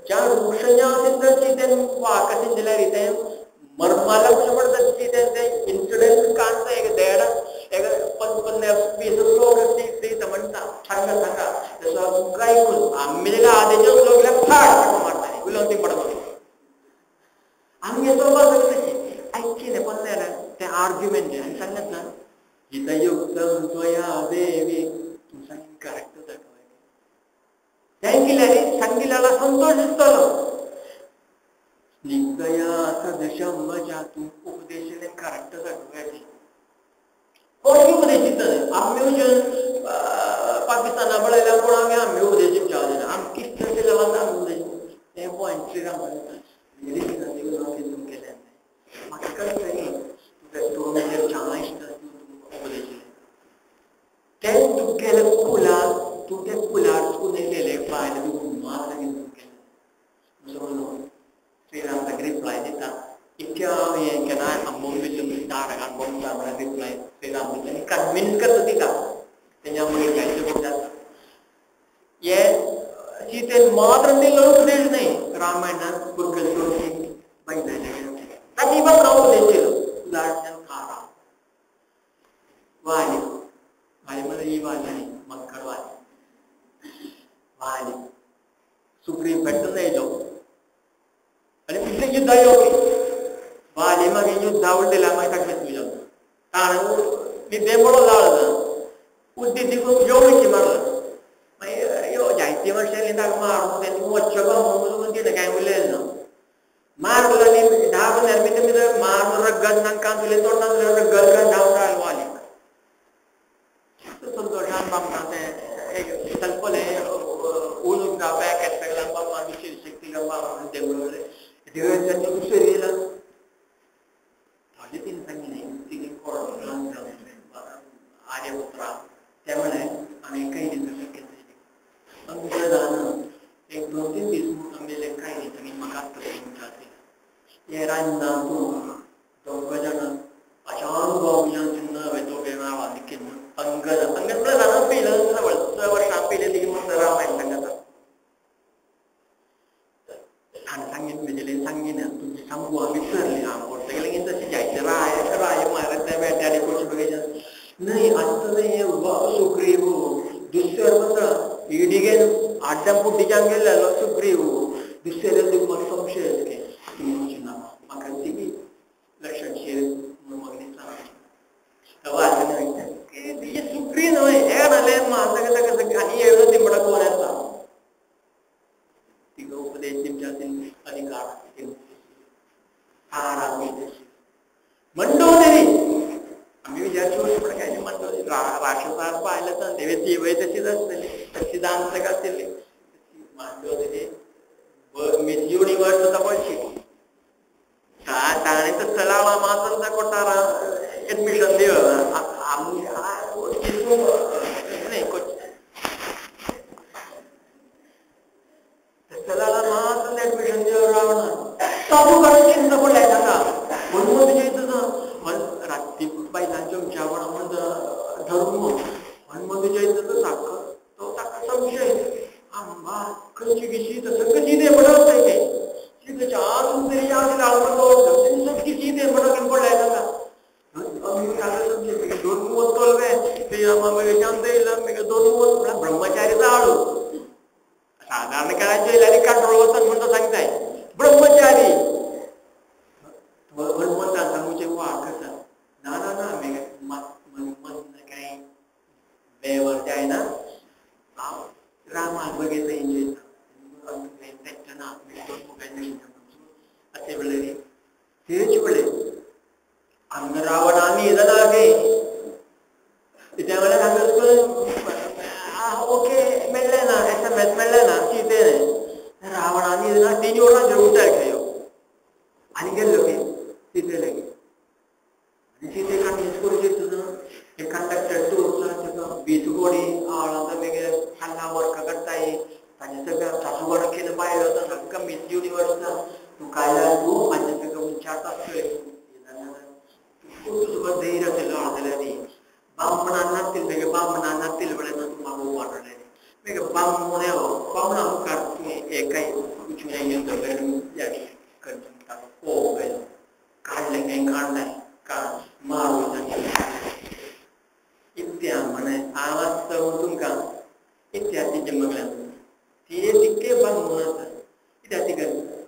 ज्या वृक्षां असेल तर तें वाक असेल जाल्यार तें मर्माला कशें पडटा तें तें इन्सिडंट काडटा एक देडा एक 15 20 श्लोक ते म्हणटा सांगा सांगा तसो ऐकून आम्ही जाल्यार आदेचे श्लोक फाट मारता उलोवन ती पडपा आमगे चलपा सगळें तशें आयकलें पण तें आर्ग्युमेंट आनी सांगत ना हितयुक्तं त्वया देवी तूं सांग करेक्ट दाखय तें केल्यार सांगिल्ल्याला संतोश दिसतलो. स्निग्धया सदृशं वचा तूं उपदेश करेक्ट दाखय कोण उपदेश दिता आमी पाकिस्ताना पळयल्यार कोण आमी आमी उपदेश दिवचे ना आमी कितें केलें आमी उपदेश तें पॉयंट श्रीराम केलें म्हाका कळटा तूं छान उपदेश तें तुगेले कुलार तूं त्या कुलार चुकून येयलें बायल तूं मात लागीं केलें श्रीराम ताका रिप्लाय दिता इतक्या हें केन्ना आंबोन बिल्लो दार बोमता म्हणल्यार रिप्लाय श्रीराम दिता आनी कन्विन्स करता तिका तेंच्या मागीर जायते खूब जाता हे सीतेन मात्र दिल्लो उपदेश न्हय रामायणान पुरगल बायल ताची बाबा उपदेश दिलो उदाहरण कारा वाली वाली म्हणजे ही वाली न्ही मक्कड वाली वाली सुग्रीव पेट्टून येयलो आनी इतलें युद्ध येवपी वाली मागीर युद्धा उडलेल्या मागीर ताका तुज्या ताणें निद्दे पडो जाळ उद्दी दिकून येवची मारला मागीर यो जायते वर्सां ताका मारून तें वच्चो म्हणून कितें कांय उलयलें ना मारलो आनी 10-15 मिनटां भितर मारून रगत नाकान तुलें तोंडान तुलें रगत धांवन रावलो वालीक संतोषान बामणा तें एक चलपलें उदक पॅकेट सगळें बाबा दुसरी शक्ती बाबा देवळले देवळाच्या दुसरी येयला थोडे तीन सांगितलें तिगे कोण आर्यपुत्रा ते म्हळें आमी काही दिसा शक्य आमी दुसरें जाणा एक 2-3 दीस आमी कांय न्ही तांणी म्हाका हे रांदना तूं दोग जाणां अशानुभव हांवें दोगे वाल्मिकी अंगद अंगद म्हळ्यार जाणा पयलें वर्सां पयलें तिगे मस्त रामायण सांगता सांगीन म्हजें सांगिना तुमचें सांगू आमी विसरली आमकोड तेगेलें तशें जायते राय राय मारत ते बेट्यानी कशी बघायचे न्हय आतां न्हय सुग्रीव दुसऱ्या म्हणटा इडिगेन आड्ड्या पुड्डीच्यान गेल्लो सुग्रीव दुसऱ्या तुका म्हाका संशय की तुमी म्हणचे ना म्हाका ती लक्षण शेर म्हणून म्हाका दिसता सुग्रीव न्हय हें जालें म्हाका ताका आनी येयलो ती म्हणटा कोण येता तिका उपदेश दिवच्या अधिकार आरा उपदेश मंडोदरी आमी विचारचो पण काय मंडोदरी राक्षसार पाहिलं तर देवे ती वय तशीच आसतली तशी दांत आसतली मंडोदरी मिस युनिवर्स सुद्दां पळशी ताणें तर चलावा मातसा कोटारा एडमिशन दिव आमी न्हय चलाला मातसा एडमिशन दिव रावणा तातूंत काडून चिंता पडल्या ताका म्हणून तुजें तुजो राती बायलांच्या उंचावण म्हण धर्म हनुमंत तुजें ताका तो ताका संशय आंबा खंयची कशी तसं कशी ते पडत ते ब्रह्मचारीचा आळू साधारण करायचे कंट्रोल वचन म्हणतो सांगताय ब्रह्मचारी हनुमंतान सांगूचे वा कसं ना ना ना मन काय बेवर जायना रामा बघितलं एन्जॉय ना असे वेळे तेच वेळे अंग रावणाने गे त्या वेळेला ओके मेळ्ळें ना एसएमएस मेळ्ळें ना कितें रावणाने ना 3 वरांचेर उठाय खेळ्यो आनी गेल्लो गे तिथे लागी आनी तिथे कन्विन्स करूं तुजो एक कंडक्टर टूर ताका 20 कोडी आळांत मागीर खाला वर्क करताय ताजे सगळं सासू केलं बायल वता सगळं मिस युनिवर्स तूं काय तूं म्हाजे सगळं विचारता तुका धैर्य आशिल्लो जाल्यार बामणा नातील मागीर बामणा नातील म्हळ्यार तूं म्हाका वाडले मागीर बामणे बामणा मुखार तुवें एकाय काडलें काय काडलें मार वयता इत्या म्हणे आवाज तुमकां इत्या तेजे मगल्यान ते तितके बामण आसा कित्या तिका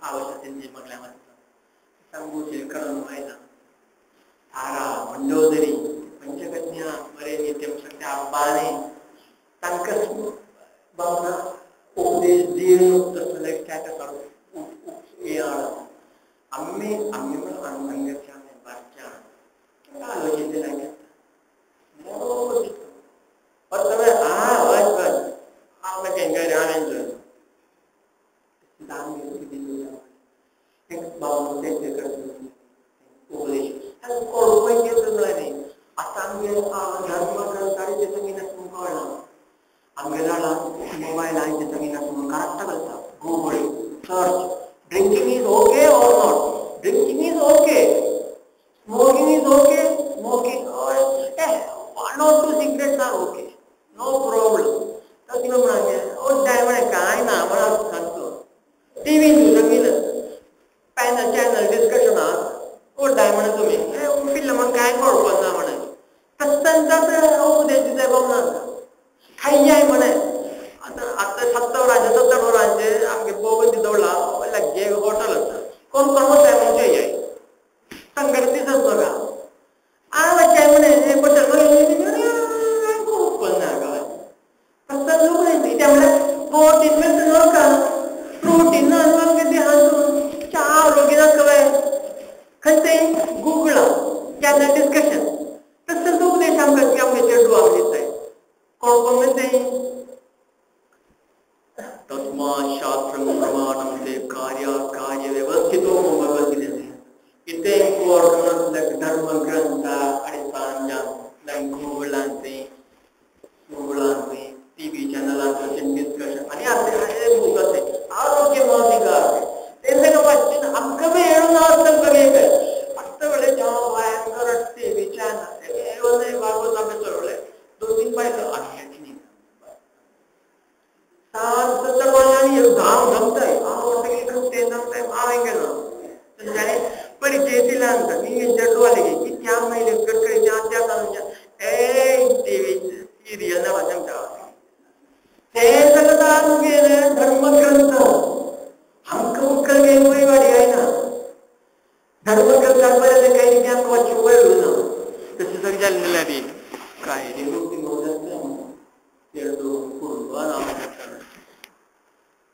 आवाज तेंचे मगल्यान आसता सांगू करून आयला तारा मंडोदरी पंचकन्या बरे नित्यम सत्या अब्बाने तांकां बामणा उपदेश दिवन तसले स्टॅटस हे आम्ही आम्ही म्हणून अंगाच्या बारच्या आलोचीते लागेल पण हा बस बस हा उपदेश आतां आमगे धर्म ग्रंथारी ते नासता कळना आमगे जाणा मोबायलान ते नासता करेक्ट घालता Google search drinking is okay or not drinking is okay smoking is okay smoking 1 or 2 cigarettes are okay no problem तशें म्हणा ओ जाय म्हळें कांय ना म्हणून सांगतो टिवी सांगिना पॅनल चॅनल डिस्कशन आसा ओ जाय म्हणा तुमी पिल्ल म्हण कांय कळपाक ना म्हणून तसंच उपदेश दिताय बाबा खाययाय म्हणे आतां आतां 7 वरांचेर 7 वरांचेर आमगे बोगती दवरला लागीं एक हॉटेल आसा कोण कोण वताय म्हण चोयाय संगर दिसत बघा आ वचाय म्हणे हॉटेल खूब ना तसंच उपदेश कित्याक म्हळ्यार प्रोटीन मेळटा नाका प्रोटीन ना आमगे देहांतून च्या आरोग्य नाका खंय गुगला चॅनल डिस्कशन तसंच उपदेश आमकां आमगे चेडू आमगे दिताय कोण ते तस्मात् शास्त्रं प्रमाणं ते कार्य कार्य व्यवस्थितो भगवद्गीते कितें इम्पॉर्टंट धर्म ग्रंथ अडिसांजान गुगलांचे गुगलांचे टीव्ही चॅनलांचे डिस्कशन आनी आतां बूक आसा आरोग्य मासिका ते सगळें वाचून आमकां बी येळून आसतलें बघ आतां वेळे जेव्हा भयंकर टीव्ही चॅनल भागवत आमी चळवळे 2-3 बायलो आनी 7 वरांनी धांव धमताय हांव परिचय दिला आमकां चेडवाले की त्या महिले कडकडे त्या त्या टीव्ही सिरियल ना आमच्या ते सगळं आमगे धर्मग्रंथ आमकां मुखार घेवन वाडी आयना धर्मग्रंथाक बरें काही रीती आमकां वाचूंक मेळूं ना तशें सगळें जालें जाल्यार काय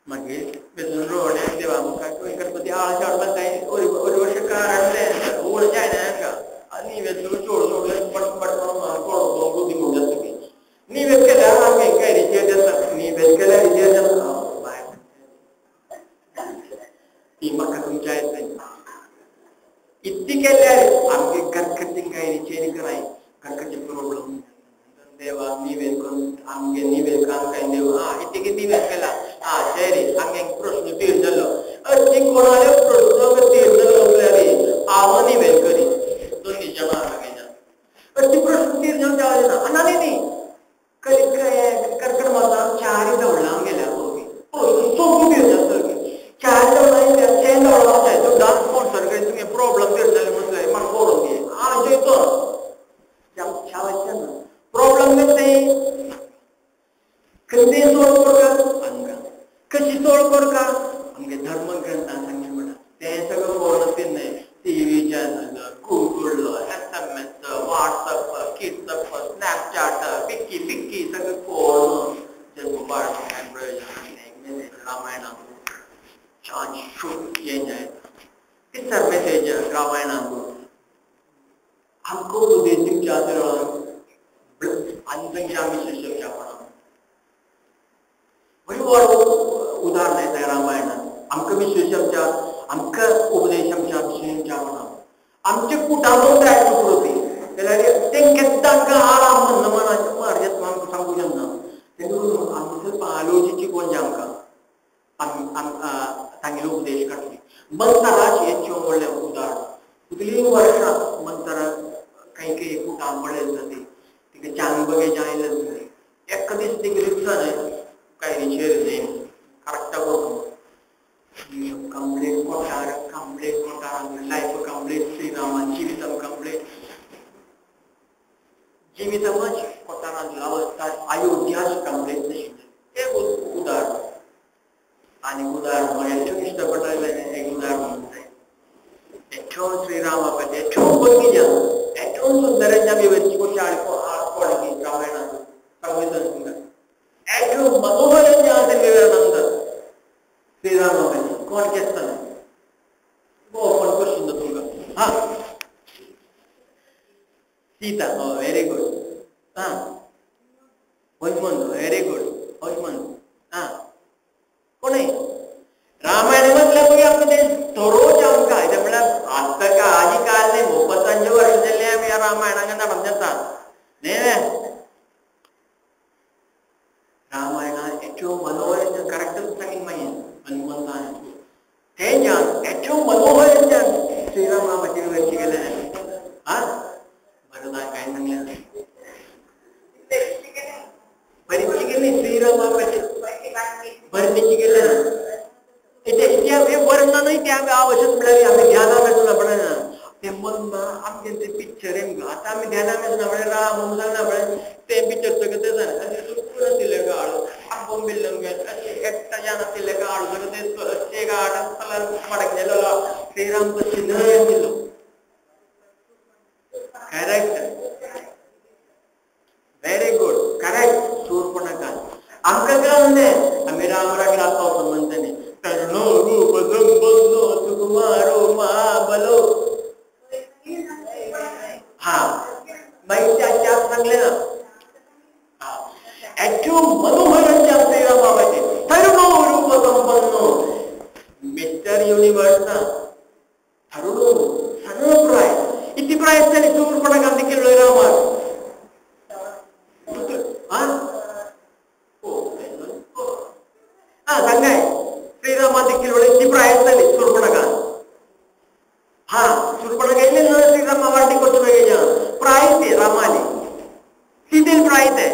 मागीर बेसून रोड देवा मुखार गणपती आळ शाळ बांदताय ഒരു വർഷക്കാരല്ലേ ഊണ് जायना आनी वेचून चोड सोडले पट पट कोण बुद्धी जाता की नी वेच केल्यार आमगे काय रिचेर जाता नी वेच केल्यार रिचेर जाता बाय ती म्हाका तुमच्या येता इतकी केल्यार आमगे घरखटी काय रिचेर कराय घरखटी प्रॉब्लम देवा निवेद करून आमगे निवेद काम काय देव हा इतकी निवेद केला हा शरी आमगे प्रश्न तीर जालो अशी कोणाले प्रश्न तीर जालो म्हळ्यार हांव निवेद करी दोन दिसां अशी प्रश्न तीर जावन देवा ना आनी न्ही कर्कट मासा चारी दवळां गेल्या सोंपू तीर जाता चार दवळां ते दवळां जाय तो डान्स स्पॉन्सर करी तुगे प्रॉब्लम तीर जाले म्हटल्यार म्हाका बरोवन दी हांव जेतो प्रॉब्लम ते कंदे सोळ करका आमकां कशी सोळ करका आमगे धर्मग्रंथान सांगलें म्हणटा तें सगळें फोन न्हय TV channel, Google, SMS, WhatsApp, किट्सअप, Snapchat, पिक्की पिक्की सगळें फोन मोबायल रामायणाक छान शूट चेंज जायता कितलो मेसेज रामायणाक आमकां उपदेश दिवचे आसा आनी तांचे आमी शिक्षक बरी व्हड उदाहरण येता रामायणान आमकां विश्वशमच्या आमकां उपदेश आमच्या विशयांच्या म्हणा आमचे कुटांबो जाय कृती जाल्यार तें केन्ना आमकां आराम म्हणना मनाचें मार्जेत आमकां सांगूं शकना तेन्ना आमी ಸ್ವಲ್ಪ आलोचीची कोण आमकां तांगेलो उपदेश काडली मंतराच हें व्हडलें उदाहरण कितलीं वर्सां मंतरा काही काही कुटांब पळयलें जाता तिका चांग बगे जायलें एक दीस तिका दिसता न्हय कायरीचेर न्हय करेक्ट कंप्लीट कोठार कंप्लीट कोठार लायफ कंप्लीट श्रीरामान जिवितम कंप्लीट जिवितमच कोठारान अवस्था अयोध्याच कंप्लीट नाशिल्लें एक उदाहरण आनी उदाहरण म्हाका इश्ट पडलें एक उदाहरण म्हणटा ഏറ്റവും ശ്രീരാമ ഏറ്റവും ഭംഗിയ ഏറ്റവും സുന്ദരൻ ഞാൻ വിവരിച്ചു കൊണ്ടാണ് രാമായണ ഏറ്റവും മനോഹരം ഞാൻ വിവരണം श्रीराम कोण केसतना ओपन क्वेश्चन तुमकां हाँ सीता वेरी गुड हाँ हनुमंत वेरी गुड हनुमंत हाँ कोणय रामायण म्हटल्यार पळय आमकां तें थरोच आमकां कितें म्हळ्यार आतां आजी काल न्ही 35 वर्सां जालीं आमी ह्या रामायणाक नडम जाता न्ही रामायणा ഏറ്റവും മനോഹരം കറക്റ്റ് सांगीन मागीर हनुमंतान तें ज्ञान ഏറ്റവും मनोहर ज्ञान श्रीरामाचे विवरचे गेलें आं भरतान कांय सांगलें बरीची गेली श्रीरामाचे भरतीची गेलें ना ते वर्णनय ते आमी आवश्यक म्हळ्यार आमी ध्यानाक आसना पळयना ते मनमा आमचें तें पिक्चर आतां आमी ध्यानाक आसना म्हळ्यार राम म्हणून सांगना पळय तें पिक्चर सगळें तें जालें आनी सुकून आशिल्लें गाळ आंबोबिल्लें एकट्यान आशिल्लें गाळ सगळें तें गाळ मडक गेलो श्रीराम तशी न्हय आशिल्लो correct very good correct Shurpanakha आमकां काय म्हणलें आमी राम रक्षा पावता म्हणटले तरुणो रूप संपन्नो सुकुमारो महाबलो हा मागीर त्या सांगलें ना ഏറ്റവും മനോഹരം ശ്രീരാമാവട്ടെ തരുണോ രൂപ संपन्नो मिस्टर युनिवर्स ना तरुणो सगळो प्राय इतली प्राय आसतली शूर्पणखा देखील रामार हा सांगाय श्रीरामा देखील इतली प्राय आसतली शूर्पणखा हा शूर्पणखा येयलें ना श्रीरामा वाटी करचो बेगीन प्राय ते रामाली सीतेल प्राय ते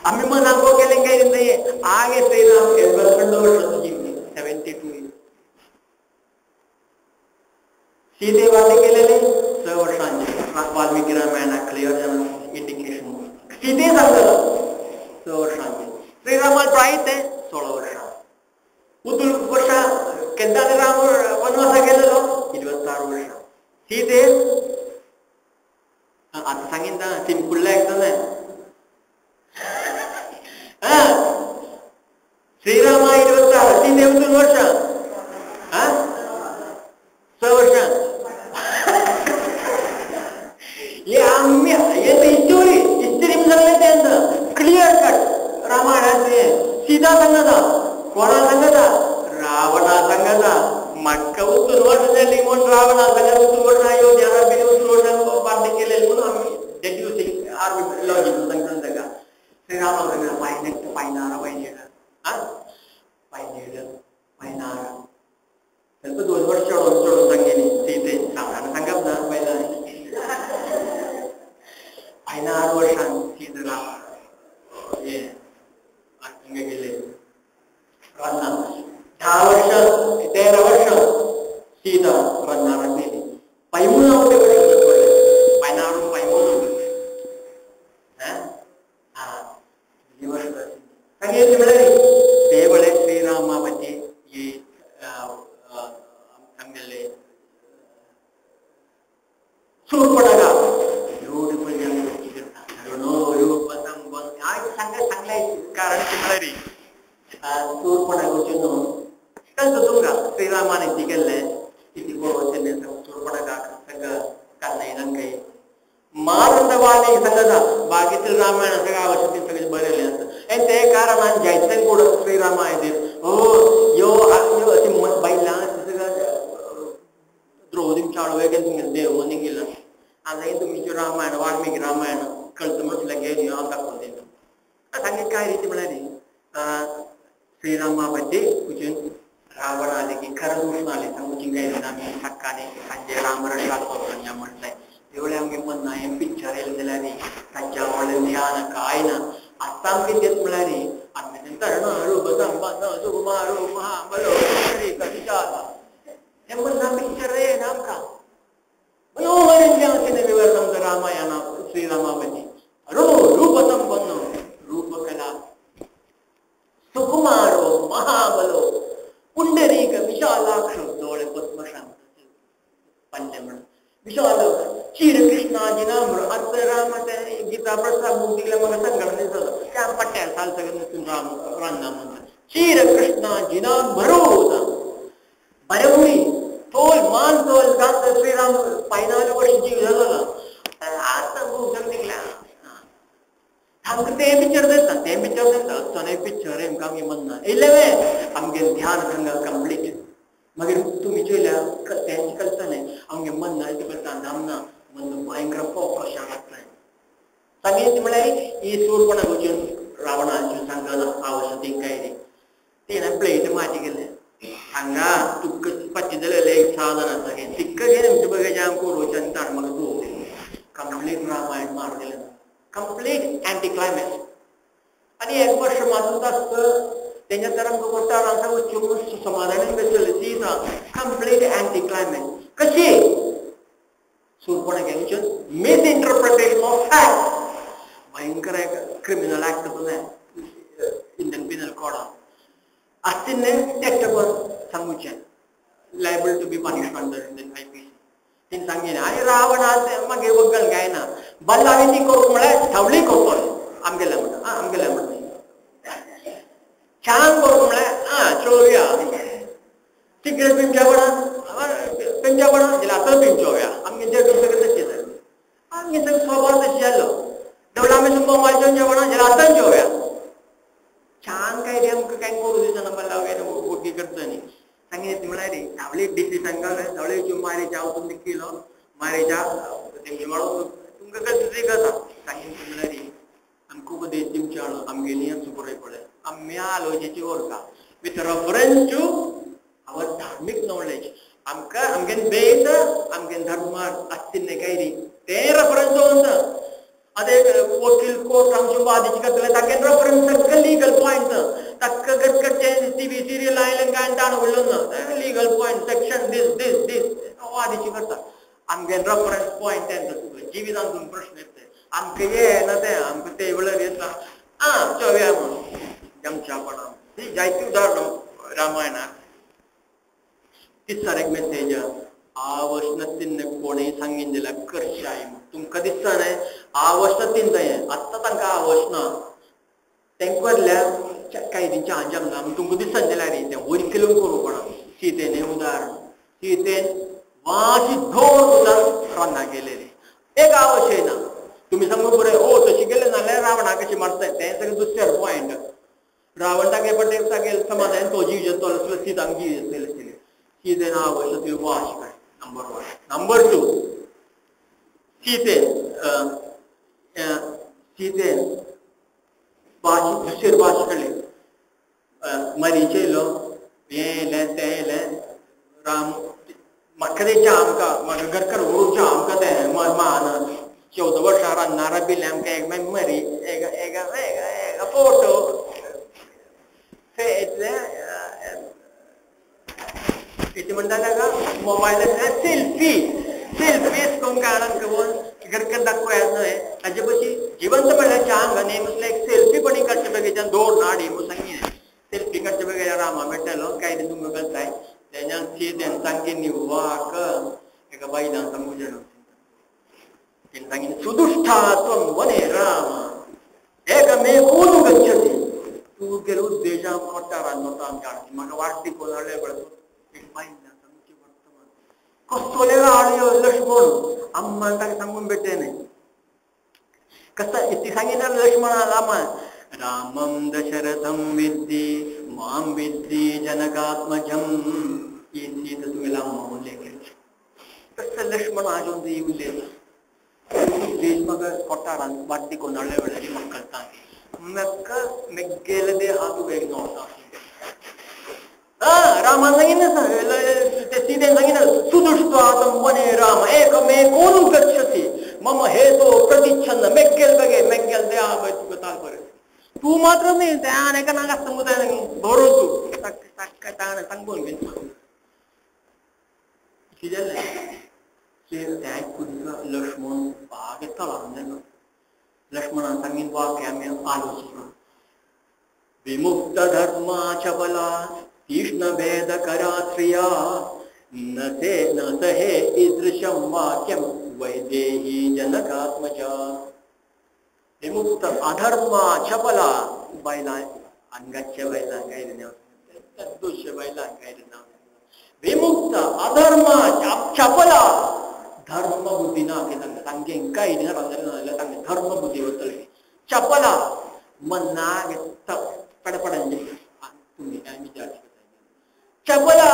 आमी मनाक केलें काय न्हय आगे श्रीराम 72 वर्सां जिवली 72 इयर्स सीते वाटे केलेले 6 वर्सांचे वाल्मिकी रामायणाक क्लियर इंडिकेशन सीते सांगतलो 6 वर्सांचे श्रीरामाक प्राय ते 16 वर्सां उदूल वर्सां केन्ना राम वनवासाक गेलेलो 26 वर्सां सीते आतां सांगीन ना सिंपुल्ल्या एकदां श्रीरामा 26 सीते उदूल वर्सां 6 वर्सां हे आमी हे हिस्टोरी हिस्टरी सांगलें तें क्लियर कट रामायणाचें सीता सांगता कोणा सांगता रावणा सांगता म्हाका उतून वर्सां जालीं म्हूण रावणा सांगता उतून वर्सां अयोध्या बीन उतून वर्सां पार्टी केलें म्हणून आमी डेड्युसींग आर्मी लॉजीक सांगता ताका श्रीरामा सांगता 18 16 17 आं 17 16 ಸ್ವಲ್ಪ 2 ವರ್ಷ चडून सांगेली सीते सामकार सांगप ना बायलांनी 16 वर्सां सीता राम हें हांगा गेले रानान 10 वर्सां 13 वर्सां सीता रानार गेली 13 वर्सां 16 13 वर्सां सांगेल म्हळ्यार ते वेळे श्रीरामापती ही सांगले सूर्पणखा ब्युटिफुल सांगले कारण म्हळ्यार सूर्पणखा कळतं तुमकां श्रीरामान ती केल्लें किती केल्लें सूर्पणखा कान्नाय काही मारंत वाल्मीकि सांगता बाकीचे रामायण सगळं आवश्यक सगळें बरयलें आसा आनी ते कारणान जायते कोण श्रीरामायण हो यो यो अशी बायलां सगळं द्रौपदी चाळवे तुमगे देव मनी गेला आतां तुमचें रामायण वाल्मीकि रामायण कळतं म्हटल्यार घेवन हांव दाखोवन दिता. सांगे काय रीती म्हळ्यार श्रीरामा पती कुचून रावण आले की खरदूषण आले सांगूची काय आमी हक्काने सांजे रामरक्षा स्तोत्र म्हटलंय तेवढे आमगे मन हें पिक्चर येयलें जाल्यार तांच्या व्हडलें ध्यान काय ना आतां आमकां तेच म्हळ्यार आमी तरण रूप संपन्न सुकुमारो महाबलो हें मन पिक्चर येना आमकां मनोहर विवरण आमकां रामायण श्रीरामापती रो रूप संपन्न रूपकला सुकुमारो महाबलो पुंडरीक विशालाक्ष दोळे पद्मशांत पल्ले म्हणून विशाल चीर कृष्णाजिनाम्र आतां राम गीता प्रसाद मुक्तीला म्हाका संगणा दिसता त्या पट्ट्यार साल सगळें राम रांदा म्हणटा चीर कृष्णाजिनांभरो बरें उडी तोल मान तोल गांत श्रीराम 14 वर्ष जीव जालो आतां सगळें निघल्या आमकां तें पिक्चर दिसता तें पिक्चर दिसता असो पिक्चर आमकां आमगे मन्ना इल्लें आमगे ध्यान हांगा कंप्लीट मागीर तुमी चोयल्या तेंच कळटा न्हय आमगे मन करता धामना मन भयंकर फोकस लागता सांगें म्हळ्यार ही सूरपणा वचून रावणाचून सांगता आवश्यक काय रे तेणें प्लेट माती केलें हांगा तुका पच्ची जालें एक साधन आसा तिक्का घेवन आमचे बगेचे आमकां उडोवचें ताण म्हाका तूं कंप्लीट रामायण मार दिलें कंप्लीट अँटी क्लायमॅक्स आनी एक वर्ष माजून आसता तेंच्या तर आमकां कोर्टार आसा वचून समाधानान बेसले सीता कंप्लीट अँटी क्लायमॅक्स कशी सूरपणा घेवचें मिसइंटरप्रिटेशन ऑफ फॅक्ट भयंकर एक क्रिमिनल एक्ट आसा इंडियन पिनल कोडा आसतिन्ने तें सांगूचें liable to be punished under Indian IPC तेणें सांगिल्लें आनी रावण मागीर वग्गल काय ना बल्ला ती करूंक म्हळ्यार सावळी करतलो आमगेल्या म्हणटा आमगेल्या म्हणटा छान करूंक म्हळ्यार आं चोवया सिगरेट पिंच्या पडा पिंच्या पडा जाल्यार आतां पिंचोवया आमगे जे सगळें तशें जालें आमगे सगळें स्वभाव तशें जालो डबल आमी मोबायल जेवणा जाल्यार आतां जेवया छान काय रे आमकां कांय करूं दिसना बल्ला काय ओके करता न्ही सांगें म्हळ्यार धांवली डिसी सांगले धांवले मारेच्या वचून किलो मारेच्या तेमचे माळो तुमकां कसली कथा सांगें म्हळ्यार आमकां उपदेश दिवचे आमगेली बरें पळय आमी आलोचेची वरता विथ रेफरन्स टू our धार्मीक नॉलेज आमकां आमगेन वेद आमगेन धर्म आसतिल्लें काय री तें रेफरन्स दवरता आतां एक वकील कोर्ट आमचे वादीची करतले तागें रेफरन्स सगळें लिगल पॉयंट ताका करचें टीव्ही सिरियल आयलें काय ताण उरलो ना legal point section this this this वादीची करता आमगे रेफरन्स पॉयंट तेंचो जिवितांतून प्रश्न येता आमकां येना तें आमकां ते वेळार येता आं चोवया म्हणून जमच्या पणा ही जायती उदाहरणां रामायणाक तिसर एक मेसेज आवश्य कोणें सांगीन जाल्यार करशाय तुमकां दिसता न्हय आवश्य तिनता आत्तां तांकां आवश ना तांकां वरल्या कायदींच्या अंजाम ना तुमकां दिसना जाल्यार तें वयर किलोन करूं कोणा सीतेन हें उदाहरण सीतेन वाशी धोर उदाहरण रान्ना गेलेली एक आवश येना तुमी सांगू बरें ओ तशें गेलें नाल्यार रावणाक कशें मारता तें सगळें दुसरें पॉयंट रावण तागे पडटे तागे समाधान तो जीव जेतलो सीतांक जीव येतले आशिल्ले सीतेन आवश ती वाश काय नंबर 1. नंबर 2 सीतेन सीतेन भाश दुसरे भाश कडले मरीचे येयलो हें येयलें तें येयलें राम म्हाका तें आमकां म्हाका घरकार व्हरूच्या आमकां तें मान 14 वर्सां रांदनारा बिल्लें आमकां एक मागीर मरी एक एक एक फोटो इतलें कितें म्हणटा ताका मोबायलार सेल्फी सेल्फी करून काडून घेवन घरकार दाखोवया न्हय ताजे पशी जिवंत म्हणल्यार चांग न्ही म्हटल्यार एक सेल्फी पण काडचे बेगीच्यान दोन नाडी म्हूण सांगलें. काय तुमकां कळटाय तेन्ना सीतेन सांगिल्ली वाक एका बायलान सांगूं तेणें सांगिल्लें सुदुश्टा त्वं वने राम एकमेकोनु गच्छति तूं गेलो उद्देशा कोट्टारान नोता जाणती म्हाका वाटती कोण हाडले पळय बायलां सांगची वर्तमान कसोले हाडयो लक्ष्मण अम्मान ताका सांगून भेटले न्ही कसं ती सांगितलं लक्ष्मणा रामा रामं दशरथं विद्धि मां विद्धि जनकात्मजं ही सीता तुगेला अम्मा उल्लेख तसं लक्ष्मण आजून ती उल्लेख उद्देश म्हाका कोटारान वाटती कोण हाडले वेळार म्हाका कळटा म्हाका मेगेले हात वेग नोडता रामान सांगितलं ते सीतेन सांगितलं सुदुष्टं वने राम एकमेकोनु गच्छति मम हेतो प्रतिच्छन्न मेग्गेल बगे मेग्गेल दे आ तुका ताल बरें तूं मात्र न्ही तें एका नाका सांगू बरो तूं ताका ताणें सांगून घेवन कितें जालें तें आयकून लक्ष्मण बाग येतालो जालो लक्ष्मणान सांगीन वाक्य आमी आलोचना विमुक्त धर्मा चपला तीक्ष्णभेदकरा स्त्रिया न ते न सहे ईदृशं वाक्यं वैदेही जनकात्मजा विमुक्त अधर्मा चपला बायलां अंगाच्या बायलां काय दोशे बायलां काय नांव विमुक्त अधर्मा चपला धर्म बुद्धी ना की सांगे काय सांगे धर्म बुद्धी वतले चपला मनाक पडपड तुम्ही विचार चपला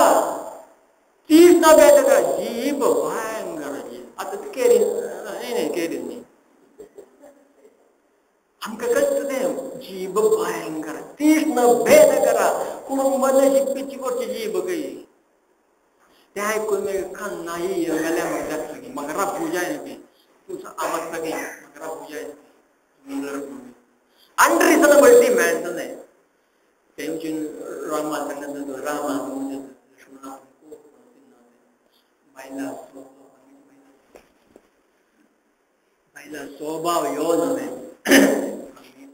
तीच ना बेटा जीभ भयंकर जीभ आतां केरी न्ही केरी न्ही आमकां कळटा तें जीभ भयंकर तीक्ष्ण भेद करा कुटुंबान शिकपी करची जीभ कही तें आयकून मागीर कन्नाही गेल्या म्हाका जाता म्हाका राबू जाय न्ही तूं आवाज सगळी म्हाका राबू जाय अनरिजनेबल डिमांड न्ही तेंची रामा सांगता रामा लक्ष्मणा बायला बायला स्वभाव यो न्हय आमी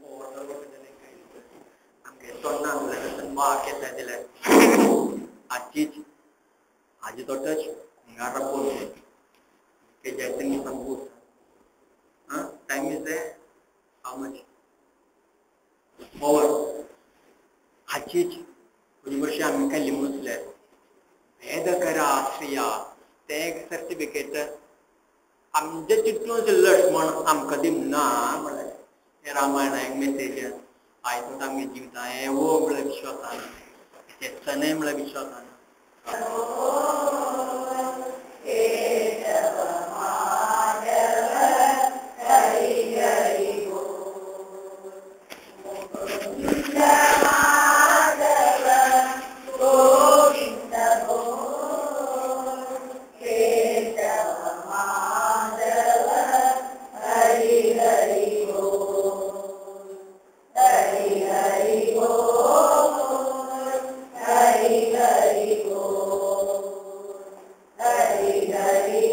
आमगे तोंडान वाक येता जाल्यार आजीच आजी तो टच गारा बोल के जैसे नहीं संबूत हाँ time is there how much over हाचीच वर्षां आमी काय लिमूसले भेदकरा स्त्रिया तें एक सर्टिफिकेट आमचे चितून लक्ष्मण आमकां दिना म्हणलें हें रामायण एक मेसेज आयज आमगे जिवितां हें वो म्हळ्यार विश्वासान चने म्हळ्यार विश्वासान Hari Hari.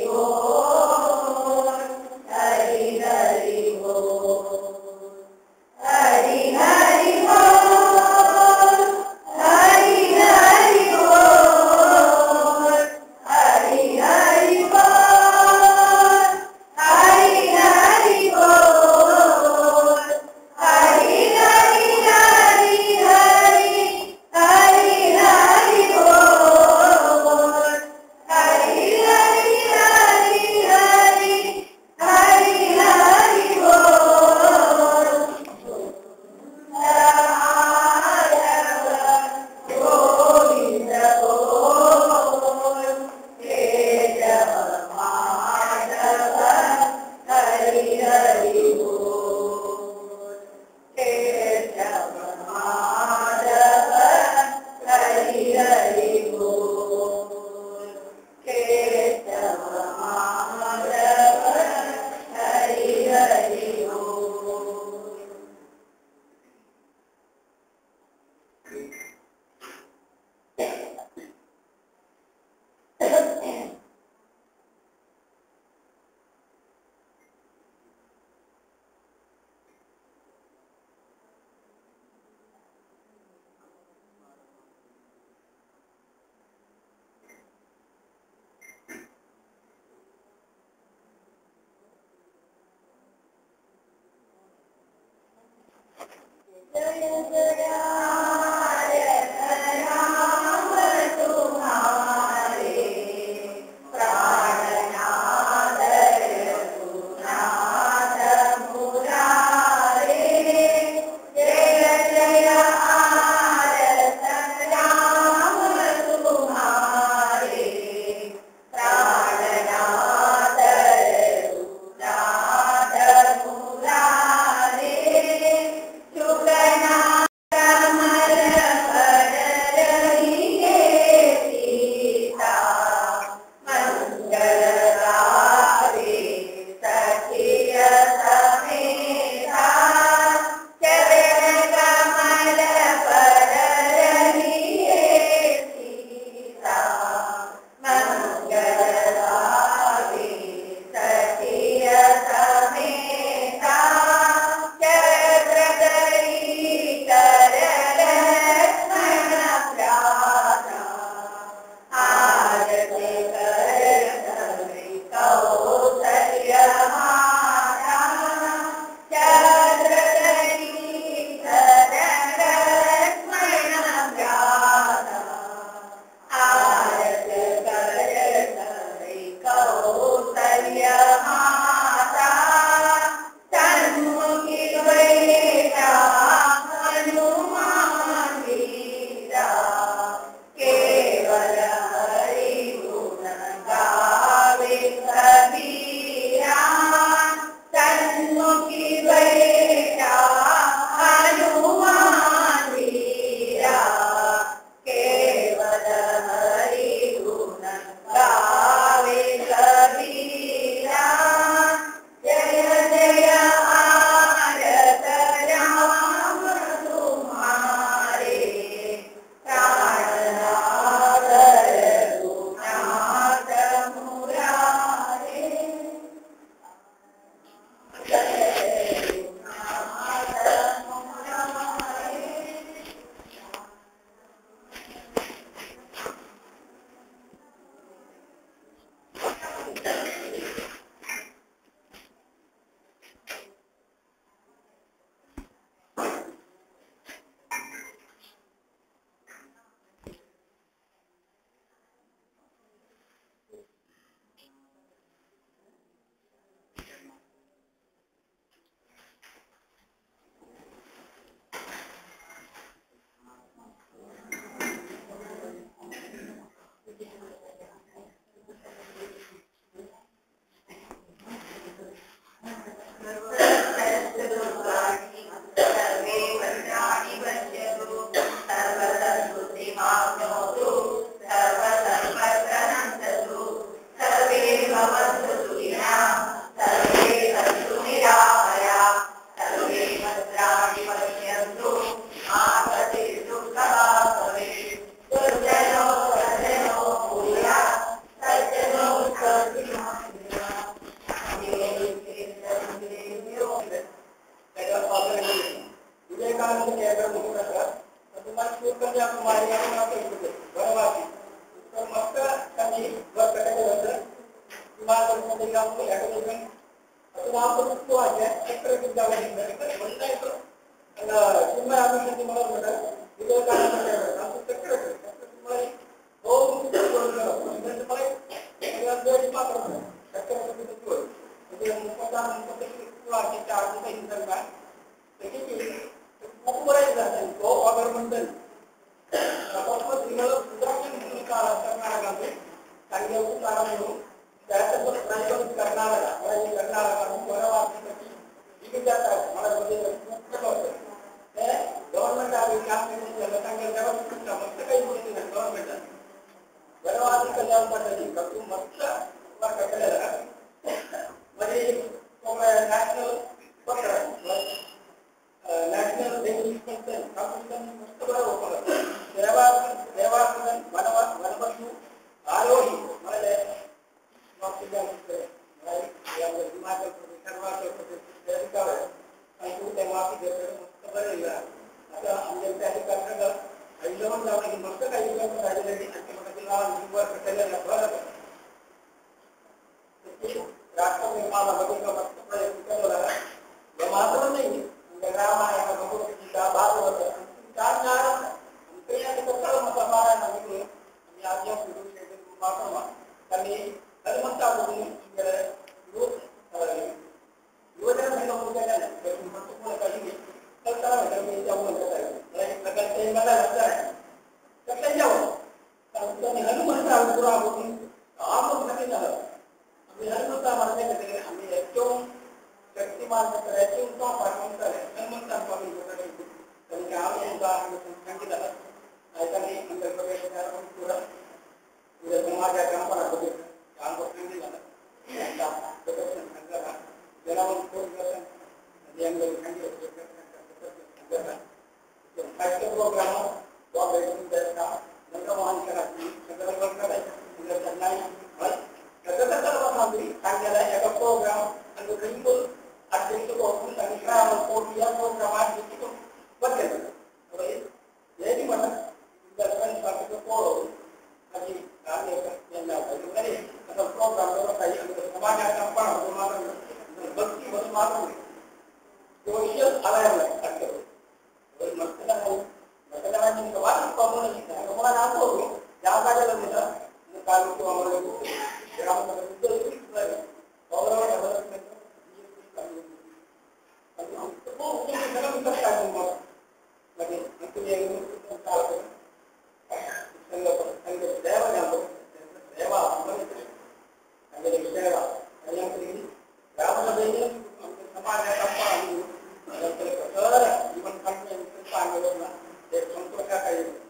Gracias.